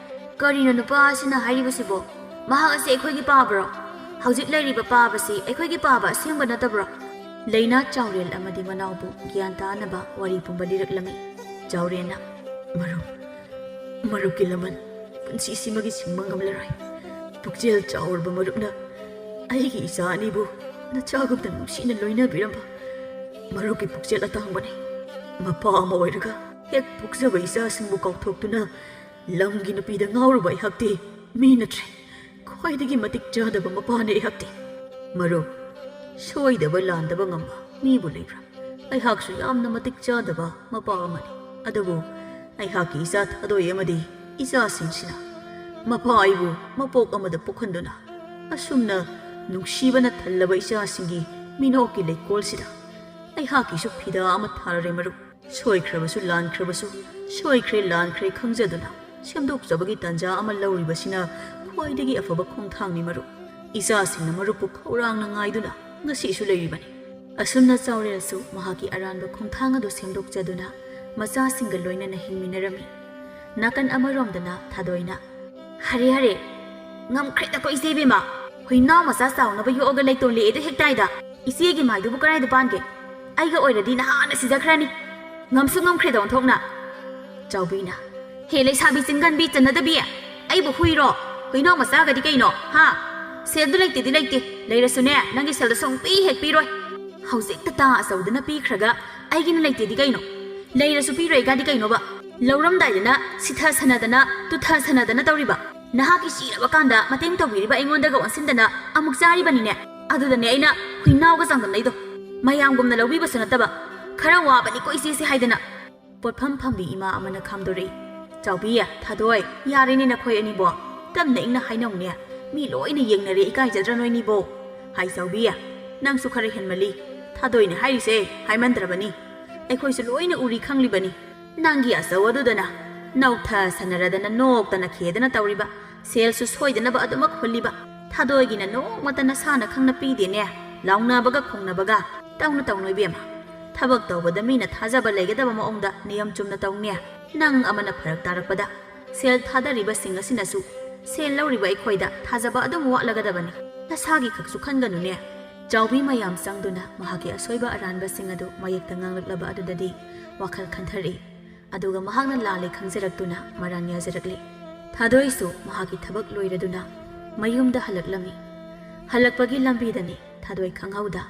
ꯀꯔꯤꯅꯣ ꯅꯨꯄꯥ ꯑꯁꯤꯅ ꯍꯥꯏꯔꯤꯕꯁꯤꯕꯣ? ꯃꯍꯥꯛ ꯑꯁꯤ ꯑꯩꯈꯣꯏꯒꯤ ꯄꯥꯕꯔꯣ? ꯍꯧꯖꯤꯛ ꯂꯩꯔꯤꯕ ꯄꯥꯕꯁꯤ ꯑꯩꯈꯣꯏꯒꯤ ꯄꯥꯕ ꯑꯁꯦꯡꯕ ꯅꯠꯇꯕ꯭ꯔꯣ?" ꯂꯩꯅꯥ ꯆꯥꯎꯔꯦꯜ ꯑꯃꯗꯤ ꯃꯅꯥꯎꯕꯨ ꯒ꯭ꯌꯥꯟ ꯇꯥꯅꯕ ꯋꯥꯔꯤ ꯄꯨꯝꯕ ꯂꯤꯔꯛꯂꯝꯃꯤ꯫ ꯆꯥꯎꯔꯦꯜꯅ, "ꯃꯔꯨꯞ, ꯃꯔꯨꯞꯀꯤ ꯂꯃꯟ ꯄꯨꯟꯁꯤꯁꯤꯃꯒꯤ ꯁꯤꯡꯕ ꯉꯝꯂꯔꯣꯏ꯫ ꯄꯨꯛꯆꯦꯜ ꯆꯥꯎꯔꯕ ꯃꯔꯨꯞꯅ ꯑꯩꯒꯤ ꯏꯆꯥ ꯑꯅꯤꯕꯨ ꯅꯆꯥꯒꯨꯝꯅ ꯅꯨꯡꯁꯤꯅ ꯂꯣꯏꯅꯕꯤꯔꯝꯕ꯫ ꯃꯔꯨꯞꯀꯤ ꯄꯨꯛꯆꯦꯜ ꯑꯇꯥꯡꯕꯅꯤ꯫ ꯃꯄꯥ ꯑꯃ ꯑꯣꯏꯔꯒ ꯍꯦꯛ ꯄꯣꯛꯆꯕ ꯏꯆꯥꯁꯤꯡꯕꯨ ꯀꯥꯎꯊꯣꯛꯇꯨꯅ ꯂꯝꯒꯤ ꯅꯨꯄꯤꯗ ꯉꯥꯎꯔꯨꯕ ꯑꯩꯍꯥꯛꯇꯤ ꯃꯤ ꯅꯠꯇ꯭ꯔꯦ꯫ ꯈ꯭ꯋꯥꯏꯗꯒꯤ ꯃꯇꯤꯛ ꯆꯥꯗꯕ ꯃꯄꯥꯅꯤ ꯑꯩꯍꯥꯛꯇꯤ꯫ ꯃꯔꯨꯞ, ꯁꯣꯏꯗꯕ ꯂꯥꯟꯗꯕ ꯉꯝꯕ ꯃꯤꯕꯨ ꯂꯩꯕ꯭ꯔꯥ? ꯑꯩꯍꯥꯛꯁꯨ ꯌꯥꯝꯅ ꯃꯇꯤꯛ ꯆꯥꯗꯕ ꯃꯄꯥ ꯑꯃꯅꯤ꯫ ꯑꯗꯨꯕꯨ ꯑꯩꯍꯥꯛꯀꯤ ꯏꯆꯥ ꯊꯥꯗꯣꯏ ꯑꯃꯗꯤ ꯏꯆꯥꯁꯤꯡꯁꯤꯅ ꯃꯄꯥ ꯑꯩꯕꯨ ꯃꯄꯣꯛ ꯑꯃꯗ ꯄꯣꯛꯍꯟꯗꯨꯅ ꯑꯁꯨꯝꯅ ꯅꯨꯡꯁꯤꯕꯅ ꯊꯜꯂꯕ ꯏꯆꯥꯁꯤꯡꯒꯤ ꯃꯤꯅꯣꯛꯀꯤ ꯂꯩꯀꯣꯜꯁꯤꯗ ꯑꯩꯍꯥꯛꯀꯤꯁꯨ ꯐꯤꯗꯥ ꯑꯃ ꯊꯥꯔꯔꯦ ꯃꯔꯨꯞ꯫ ꯁꯣꯏꯈ꯭ꯔꯕꯁꯨ ꯂꯥꯟꯈ꯭ꯔꯕꯁꯨ, ꯁꯣꯏꯈ꯭ꯔꯦ ꯂꯥꯟꯈ꯭ꯔꯦ ꯈꯪꯖꯗꯨꯅ ꯁꯦꯝꯗꯣꯛꯆꯕꯒꯤ ꯇꯥꯟꯖꯥ ꯑꯃ ꯂꯧꯔꯤꯕꯁꯤꯅ ꯈ꯭ꯋꯥꯏꯗꯒꯤ ꯑꯐꯕ ꯈꯣꯡꯊꯥꯡꯅꯤ ꯃꯔꯨꯞ꯫ ꯏꯆꯥꯁꯤꯡꯅ ꯃꯔꯨꯞꯄꯨ ꯈꯧꯔꯥꯡꯅ ꯉꯥꯏꯗꯨꯅ ꯉꯁꯤꯁꯨ ꯂꯩꯔꯤꯕꯅꯤ꯫ ꯑꯁꯨꯝꯅ ꯆꯥꯎꯔꯦꯜꯁꯨ ꯃꯍꯥꯛꯀꯤ ꯑꯔꯥꯟꯕ ꯈꯣꯡꯊꯥꯡ ꯑꯗꯨ ꯁꯦꯝꯗꯣꯛꯆꯗꯨꯅ ꯃꯆꯥꯁꯤꯡꯒ ꯂꯣꯏꯅꯅ ꯍꯤꯡꯃꯤꯟꯅꯔꯝꯃꯤ꯫ ꯅꯥꯀꯟ ꯑꯃꯔꯣꯝꯗꯅ ꯊꯥꯗꯣꯏꯅ, "ꯍꯔꯦ ꯍꯔꯦ, ꯉꯝꯈ꯭ꯔꯦꯗꯀꯣ ꯏꯆꯦ ꯏꯕꯦꯝꯃ, ꯍꯨꯏꯅꯥꯎ ꯃꯆꯥ ꯆꯥꯎꯅꯕ ꯌꯣꯛꯑꯒ ꯂꯩꯇꯣꯟ ꯂꯦꯛꯑꯦꯗꯣ ꯍꯦꯛꯇꯥꯏꯗ꯫ ꯏꯆꯦꯒꯤ ꯃꯥꯏꯗꯨꯕꯨ ꯀꯗꯥꯏꯗ ꯄꯥꯟꯒꯦ? ꯑꯩꯒ ꯑꯣꯏꯔꯗꯤ ꯅꯍꯥꯟꯅ ꯁꯤꯖꯈ꯭ꯔꯅꯤ꯫ ꯉꯝꯁꯨ ꯉꯝꯈ꯭ꯔꯦꯗ ꯑꯣꯟꯊꯣꯛꯅ꯫" ꯆꯥꯎꯕꯤꯅ, "ꯍꯦ ꯂꯩꯁꯥꯕꯤ ꯆꯤꯡꯒꯟꯕꯤ ꯆꯟꯅꯗꯕꯤ, ꯑꯩꯕꯨ ꯍꯨꯏꯔꯣ? ꯍꯨꯏꯅꯥꯎ ꯃꯆꯥꯒꯗꯤ ꯀꯩꯅꯣ? ꯍꯥ? ꯁꯦꯜꯗꯨ ꯂꯩꯇꯦꯗꯤ ꯂꯩꯇꯦ, ꯂꯩꯔꯁꯨꯅꯦ ꯅꯪꯒꯤ ꯁꯦꯜꯗꯣ ꯁꯨꯡꯄꯤ ꯍꯦꯛ ꯄꯤꯔꯣꯏ꯫ ꯍꯧꯖꯤꯛꯇ ꯇꯥ ꯑꯆꯧꯗꯅ ꯄꯤꯈ꯭ꯔꯒ ꯑꯩꯒꯤꯅ ꯂꯩꯇꯦꯗꯤ ꯀꯩꯅꯣ? ꯂꯩꯔꯁꯨ ꯄꯤꯔꯣꯏꯒꯗꯤ ꯀꯩꯅꯣꯕ? ꯂꯧꯔꯝꯗꯥꯏꯗꯅ ꯁꯤꯊ ꯁꯅꯗꯅ ꯇꯨꯊ ꯁꯅꯗꯅ ꯇꯧꯔꯤꯕ꯫ ꯅꯍꯥꯛꯀꯤ ꯁꯤꯔꯕ ꯀꯥꯟꯗ ꯃꯇꯦꯡ ꯇꯧꯕꯤꯔꯤꯕ ꯑꯩꯉꯣꯟꯗꯒ ꯑꯣꯟꯁꯤꯟꯗꯅ ꯑꯃꯨꯛ ꯆꯥꯔꯤꯕꯅꯤꯅꯦ꯫ ꯑꯗꯨꯗꯅꯦ ꯑꯩꯅ ꯍꯨꯏꯅꯥꯎꯒ ꯆꯥꯡꯗꯝꯅꯩꯗꯣ꯫ ꯃꯌꯥꯝꯒꯨꯝꯅ ꯂꯧꯕꯤꯕꯁꯨ ꯅꯠꯇꯕ, ꯈꯔ ꯋꯥꯕꯅꯤꯀꯣ ꯏꯆꯦꯁꯦ ꯍꯥꯏꯗꯅ꯫" ꯄꯣꯠꯐꯝ ꯐꯝꯕꯤ ꯏꯃꯥ ꯑꯃꯅ ꯈꯥꯝꯗꯣꯔꯛꯏ꯫ "ꯆꯥꯎꯕꯤ, ꯊꯥꯗꯣꯏ, ꯌꯥꯔꯦꯅꯦ ꯅꯈꯣꯏ ꯑꯅꯤꯕꯣ꯫ ꯇꯞꯅ ꯏꯪꯅ ꯍꯥꯏꯅꯧꯅꯦ꯫ ꯃꯤ ꯂꯣꯏꯅ ꯌꯦꯡꯅꯔꯦ, ꯏꯀꯥꯏꯖꯗ꯭ꯔꯥ ꯅꯣꯏꯅꯤꯕꯣ?" ꯍꯥꯏ ꯆꯥꯎꯕꯤ, "ꯅꯪꯁꯨ ꯈꯔ ꯍꯦꯟꯃꯜꯂꯤ꯫ ꯊꯥꯗꯣꯏꯅ ꯍꯥꯏꯔꯤꯁꯦ ꯍꯥꯏꯃꯟꯗ꯭ꯔꯕꯅꯤ꯫ ꯑꯩꯈꯣꯏꯁꯨ ꯂꯣꯏꯅ ꯎꯔꯤ ꯈꯪꯂꯤꯕꯅꯤ꯫ ꯅꯪꯒꯤ ꯑꯆꯧ ꯑꯗꯨꯗꯅ ꯅꯧꯊ ꯁꯅꯔꯗꯅ ꯅꯣꯛꯇꯅ ꯈꯦꯗꯅ ꯇꯧꯔꯤꯕ, ꯁꯦꯜꯁꯨ ꯁꯣꯏꯗꯅꯕ ꯑꯗꯨꯃꯛ ꯍꯨꯜꯂꯤꯕ꯫ ꯊꯥꯗꯣꯏꯒꯤꯅ ꯅꯣꯡꯃꯇ ꯅꯁꯥꯅ ꯈꯪꯅ ꯄꯤꯗꯦꯅꯦ꯫ ꯂꯥꯎꯅꯕꯒ ꯈꯣꯡꯅꯕꯒ꯫ ꯇꯧꯅꯨ ꯇꯧꯅꯨ ꯏꯕꯦꯝꯃ꯫ ꯊꯕꯛ ꯇꯧꯕꯗ ꯃꯤꯅ ꯊꯥꯖꯕ ꯂꯩꯒꯗꯕ ꯃꯑꯣꯡꯗ ꯅꯤꯌꯝ ꯆꯨꯝꯅ ꯇꯧꯅꯦ꯫ ꯅꯪ ꯑꯃꯅ ꯐꯔꯛ ꯇꯥꯔꯛꯄꯗ ꯁꯦꯜ ꯊꯥꯗꯔꯤꯕꯁꯤꯡ ꯑꯁꯤꯅꯁꯨ ꯁꯦꯜ ꯂꯧꯔꯤꯕ ꯑꯩꯈꯣꯏꯗ ꯊꯥꯖꯕ ꯑꯗꯨꯝ ꯋꯥꯠꯂꯒꯗꯕꯅꯤ꯫ ꯅꯁꯥꯒꯤ ꯈꯛꯁꯨ ꯈꯟꯒꯅꯨꯅꯦ꯫" ꯆꯥꯎꯕꯤ ꯃꯌꯥꯝ ꯆꯪꯗꯨꯅ ꯃꯍꯥꯛꯀꯤ ꯑꯁꯣꯏꯕ ꯑꯔꯥꯟꯕꯁꯤꯡ ꯑꯗꯨ ꯃꯌꯦꯛꯇ ꯉꯥꯡꯂꯛꯂꯕ ꯑꯗꯨꯗꯗꯤ ꯋꯥꯈꯜ ꯈꯟꯊꯔꯛꯏ꯫ ꯑꯗꯨꯒ ꯃꯍꯥꯛꯅ ꯂꯥꯜꯂꯦ ꯈꯪꯖꯔꯛꯇꯨꯅ ꯃꯔꯥꯟ ꯌꯥꯖꯔꯛꯂꯦ꯫ ꯊꯥꯗꯣꯏꯁꯨ ꯃꯍꯥꯛꯀꯤ ꯊꯕꯛ ꯂꯣꯏꯔꯗꯨꯅ ꯃꯌꯨꯝꯗ ꯍꯜꯂꯛꯂꯝꯃꯤ꯫ ꯍꯜꯂꯛꯄꯒꯤ ꯂꯝꯕꯤꯗꯅꯤ ꯊꯥꯗꯣꯏ ꯈꯪꯍꯧꯗ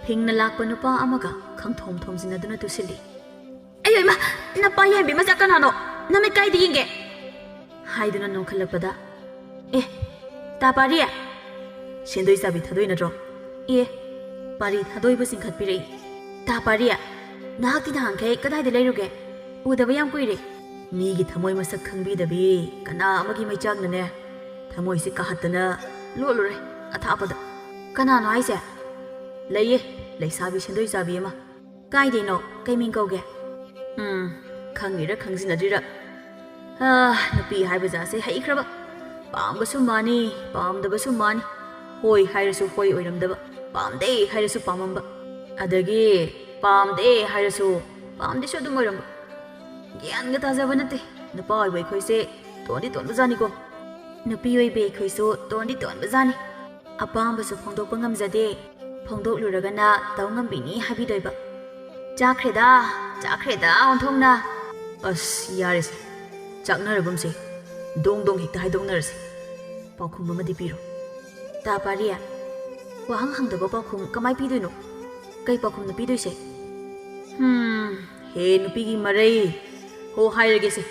ꯐꯤꯡꯅ ꯂꯥꯛꯄ ꯅꯨꯄꯥ ꯑꯃꯒ ꯈꯪꯊꯣꯝ ꯊꯣꯝꯖꯤꯟꯅꯗꯨꯅ ꯇꯨꯁꯤꯜꯂꯤ꯫ "ꯑꯩ ꯏꯃꯥ, ꯅꯄꯥ ꯌꯥꯏꯕꯤ ꯃꯆꯥ ꯀꯅꯥꯅꯣ? ꯅꯃꯤꯠ ꯀꯥꯏꯗ ꯌꯦꯡꯒꯦ?" ꯍꯥꯏꯗꯨꯅ ꯅꯣꯡꯈꯠꯂꯛꯄꯗ, "ꯑꯦ, ꯇꯥ ꯄꯥꯔꯤ? ꯁꯦꯟꯗꯣꯏ ꯆꯥꯕꯤ ꯊꯥꯗꯣꯏ ꯅꯠꯇ꯭ꯔꯣ? ꯑꯦ, ꯄꯥꯔꯤ ꯊꯥꯗꯣꯏꯕꯨ ꯆꯤꯡꯈꯠꯄꯤꯔꯛꯏ꯫ ꯇꯥ ꯄꯥꯔꯤ, ꯅꯍꯥꯛꯇꯤ ꯅꯍꯥꯟꯈꯩ ꯀꯗꯥꯏꯗ ꯂꯩꯔꯨꯒꯦ? ꯎꯗꯕ ꯌꯥꯝ ꯀꯨꯏꯔꯦ꯫" ꯃꯤꯒꯤ ꯊꯃꯣꯏ ꯃꯁꯛ ꯈꯪꯕꯤꯗꯕꯤ ꯀꯅꯥ ꯑꯃꯒꯤ ꯃꯩꯆꯥꯛꯅꯅꯦ ꯊꯃꯣꯏꯁꯤ ꯀꯥꯍꯠꯇꯅ ꯂꯣꯠꯂꯨꯔꯦ ꯑꯊꯥꯞꯄꯗ꯫ "ꯀꯅꯥꯅꯣ ꯍꯥꯏꯁꯦ?" "ꯂꯩꯌꯦ, ꯂꯩꯁꯥꯕꯤ ꯁꯦꯟꯗꯣꯏ ꯆꯥꯕꯤ ꯑꯃ꯫" "ꯀꯥꯏꯗꯩꯅꯣ? ꯀꯩ ꯃꯤꯡ ꯀꯧꯒꯦ?" "ꯎꯝ, ꯈꯪꯉꯤꯔ ꯈꯪꯖꯤꯟꯅꯗ꯭ꯔꯤꯔ? ꯑꯥ, ꯅꯨꯄꯤ ꯍꯥꯏꯕ ꯖꯥꯠꯁꯦ ꯍꯩꯈ꯭ꯔꯕ꯫ ꯄꯥꯝꯕꯁꯨ ꯃꯥꯅꯤ, ꯄꯥꯝꯗꯕꯁꯨ ꯃꯥꯅꯤ꯫ ꯍꯣꯏ ꯍꯥꯏꯔꯁꯨ ꯍꯣꯏ ꯑꯣꯏꯔꯝꯗꯕ, ꯄꯥꯝꯗꯦ ꯍꯥꯏꯔꯁꯨ ꯄꯥꯝꯃꯝꯕ, ꯑꯗꯒꯤ ꯄꯥꯝꯗꯦ ꯍꯥꯏꯔꯁꯨ ꯄꯥꯝꯗꯦꯁꯨ ꯑꯗꯨꯝ ꯑꯣꯏꯔꯝꯕ꯫ ꯒ꯭ꯌꯥꯟꯒ ꯇꯥꯖꯕ ꯅꯠꯇꯦ꯫ ꯅꯨꯄꯥ ꯑꯣꯏꯕ ꯑꯩꯈꯣꯏꯁꯦ ꯇꯣꯟꯗꯤ ꯇꯣꯟꯕꯖꯥꯠꯅꯤꯀꯣ꯫ ꯅꯨꯄꯤ ꯑꯣꯏꯕꯤ ꯑꯩꯈꯣꯏꯁꯨ ꯇꯣꯟꯗꯤ ꯇꯣꯟꯕꯖꯥꯠꯅꯤ꯫ ꯑꯄꯥꯝꯕꯁꯨ ꯐꯣꯡꯗꯣꯛꯄ ꯉꯝꯖꯗꯦ꯫ ꯐꯣꯡꯗꯣꯛꯂꯨꯔꯒꯅ ꯇꯧ ꯉꯝꯕꯤꯅꯤ ꯍꯥꯏꯕꯤꯗꯣꯏꯕ꯫ ꯆꯥꯈ꯭ꯔꯦꯗ, ꯆꯥꯈ꯭ꯔꯦꯗ ꯑꯣꯟꯊꯣꯛꯅ꯫ ꯑꯁ, ꯌꯥꯔꯦꯁꯦ꯫ ꯆꯥꯛꯅꯔꯒꯨꯝꯁꯦ꯫ ꯗꯣꯡ ꯗꯣꯡ ꯍꯦꯛꯇ ꯍꯥꯏꯗꯣꯛꯅꯔꯁꯦ꯫ ꯄꯥꯎꯈꯨꯝ ꯑꯃꯗꯤ ꯄꯤꯔꯣ꯫ ꯇꯥ ꯄꯥꯔꯤ, ꯋꯥꯍꯪ ꯍꯪꯗꯕ ꯄꯥꯎꯈꯨꯝ ꯀꯃꯥꯏ ꯄꯤꯗꯣꯏꯅꯣ? ꯀꯩ ꯄꯥꯎꯈꯨꯝꯅꯣ ꯄꯤꯗꯣꯏꯁꯦ? ꯍꯝ, ꯍꯦ ꯅꯨꯄꯤꯒꯤ ꯃꯔꯩ꯫ ꯍꯣ, ꯍꯥꯏꯔꯒꯦꯁꯦ꯫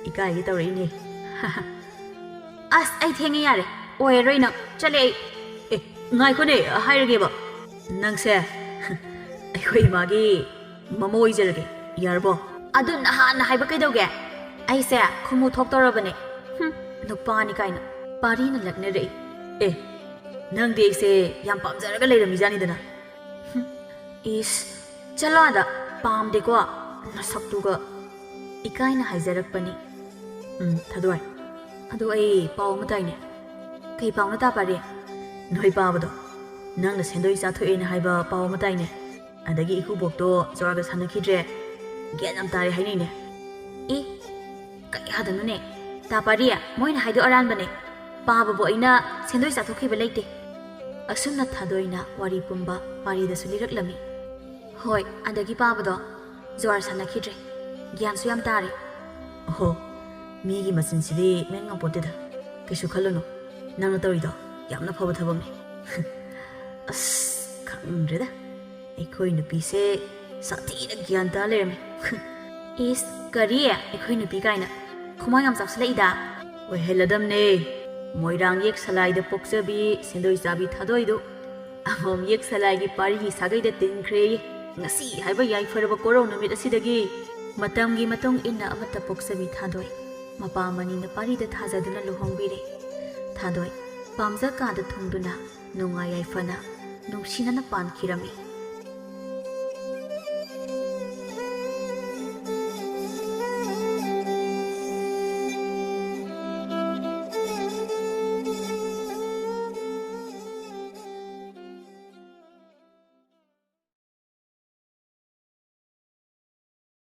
ꯏꯀꯥꯏꯒꯦ ꯇꯧꯔꯛꯏꯅꯦ꯫ ꯑꯁ, ꯑꯩ ꯊꯦꯡꯉꯦ, ꯌꯥꯔꯦ꯫ ꯑꯣꯏꯔꯔꯣꯏ ꯅꯪ꯫ ꯆꯠꯂꯦ ꯑꯩ꯫ ꯑꯦ, ꯉꯥꯏꯈꯣꯅꯦ, ꯍꯥꯏꯔꯒꯦꯕ꯫ ꯅꯪꯁꯦ ꯑꯩꯈꯣꯏ ꯏꯃꯥꯒꯤ ꯃꯃꯧ ꯑꯣꯏꯖꯔꯒꯦ, ꯌꯥꯔꯕꯣ? ꯑꯗꯨ ꯅꯍꯥꯟꯅ ꯍꯥꯏꯕ ꯀꯩꯗꯧꯒꯦ? ꯑꯩꯁꯦ ꯈꯨꯝꯃꯨ ꯊꯣꯛꯇꯧꯔꯕꯅꯦ꯫ ꯍꯨꯝ, ꯅꯨꯄꯥꯅꯤ ꯀꯥꯏꯅ꯫ ꯄꯥꯔꯤꯅ ꯂꯛꯅꯔꯛꯏ꯫ ꯑꯦ, ꯅꯪꯗꯤ ꯑꯩꯁꯦ ꯌꯥꯝ ꯄꯥꯝꯖꯔꯒ ꯂꯩꯔꯝꯃꯤꯖꯥꯠꯅꯤꯗꯅ꯫ ꯍꯨꯝ, ꯏꯁ, ꯆꯠꯂꯣ ꯑꯥꯗ, ꯄꯥꯝꯗꯦꯀꯣ ꯅꯁꯛꯇꯨꯒ꯫ ꯏꯀꯥꯏꯅ ꯍꯥꯏꯖꯔꯛꯄꯅꯤ꯫ ꯎꯝ, ꯊꯥꯗꯣꯏ꯫ ꯑꯗꯣ ꯑꯩ ꯄꯥꯎ ꯑꯃ ꯇꯥꯏꯅꯦ꯫ ꯀꯩ ꯄꯥꯎꯅꯣ, ꯇꯥ ꯄꯥꯔꯤ? ꯅꯣꯏ ꯄꯥꯕꯗꯣ ꯅꯪꯅ ꯁꯦꯟꯗꯣꯏ ꯆꯥꯊꯣꯛꯑꯦꯅ ꯍꯥꯏꯕ ꯄꯥꯎ ꯑꯃ ꯇꯥꯏꯅꯦ꯫ ꯑꯗꯒꯤ ꯏꯀꯨꯕꯣꯛꯇꯣ ꯖꯨꯋꯥꯔꯒ ꯁꯥꯟꯅꯈꯤꯗ꯭ꯔꯦ꯫ ꯒ꯭ꯌꯥꯟ ꯌꯥꯝ ꯇꯥꯔꯦ ꯍꯥꯏꯅꯩꯅꯦ꯫ ꯏ, ꯀꯌꯥꯗꯅꯣꯅꯦ? ꯇꯥ ꯄꯥꯔꯤ, ꯃꯣꯏꯅ ꯍꯥꯏꯗꯣ ꯑꯔꯥꯟꯕꯅꯦ꯫ ꯄꯥꯕꯕꯨ ꯑꯩꯅ ꯁꯦꯟꯗꯣꯏ ꯆꯥꯊꯣꯛꯈꯤꯕ ꯂꯩꯇꯦ꯫ ꯑꯁꯨꯝꯅ ꯊꯥꯗꯣꯏꯅ ꯋꯥꯔꯤ ꯄꯨꯝꯕ ꯄꯥꯔꯤꯗꯁꯨ ꯂꯤꯔꯛꯂꯝꯃꯤ꯫ ꯍꯣꯏ, ꯑꯗꯒꯤ ꯄꯥꯕꯗꯣ ꯖꯨꯋꯥꯔ ꯁꯥꯟꯅꯈꯤꯗ꯭ꯔꯦ꯫ ꯒ꯭ꯌꯥꯟꯁꯨ ꯌꯥꯝ ꯇꯥꯔꯦ꯫ ꯑꯣꯍꯣ, ꯃꯤꯒꯤ ꯃꯆꯤꯟꯁꯤꯗꯤ ꯃꯦꯟ ꯉꯝꯄꯣꯠꯇꯦꯗ꯫ ꯀꯩꯁꯨ ꯈꯜꯂꯨꯅꯨ, ꯅꯪꯅ ꯇꯧꯔꯤꯗꯣ ꯌꯥꯝꯅ ꯐꯕ ꯊꯕꯛꯅꯤ꯫ ꯑꯁ, ꯈꯪꯗ꯭ꯔꯦꯗ, ꯑꯩꯈꯣꯏ ꯅꯨꯄꯤꯁꯦ ꯁꯥꯊꯤꯅ ꯒ꯭ꯌꯥꯟ ꯇꯥ ꯂꯩꯔꯝꯃꯦ꯫ ꯏꯁ, ꯀꯔꯤ? ꯑꯩꯈꯣꯏ ꯅꯨꯄꯤ ꯀꯥꯏꯅ? ꯈꯨꯃꯥꯡ ꯌꯥꯝ ꯆꯥꯎꯁꯤꯜꯂꯛꯏꯗ꯫ ꯑꯣꯏꯍꯜꯂꯗꯝꯅꯦ꯫ ꯃꯣꯏꯔꯥꯡ ꯌꯦꯛ ꯁꯂꯥꯏꯗ ꯄꯣꯛꯆꯕꯤ ꯁꯦꯟꯗꯣꯏ ꯆꯥꯕꯤ ꯊꯥꯗꯣꯏꯗꯨ ꯑꯃꯣꯝ ꯌꯦꯛ ꯁꯂꯥꯏꯒꯤ ꯄꯥꯔꯤꯒꯤ ꯁꯥꯒꯩꯗ ꯇꯤꯟꯈ꯭ꯔꯦ꯫ ꯉꯁꯤ ꯍꯥꯏꯕ ꯌꯥꯏꯐꯔꯕ ꯀꯣꯔꯧ ꯅꯨꯃꯤꯠ ꯑꯁꯤꯗꯒꯤ ꯃꯇꯝꯒꯤ ꯃꯇꯨꯡ ꯏꯟꯅ ꯑꯃꯠꯇ ꯄꯣꯛꯆꯕꯤ ꯊꯥꯗꯣꯏ ꯃꯄꯥ ꯃꯅꯤꯅ ꯄꯥꯔꯤꯗ ꯊꯥꯖꯗꯨꯅ ꯂꯨꯍꯣꯡꯕꯤꯔꯦ꯫ ꯊꯥꯗꯣꯏ ꯄꯥꯝꯖ ꯀꯥꯗ ꯊꯨꯡꯗꯨꯅ ꯅꯨꯡꯉꯥꯏ ꯌꯥꯏꯐꯅ ꯅꯨꯡꯁꯤꯅꯅ ꯄꯥꯟꯈꯤꯔꯝꯃꯤ꯫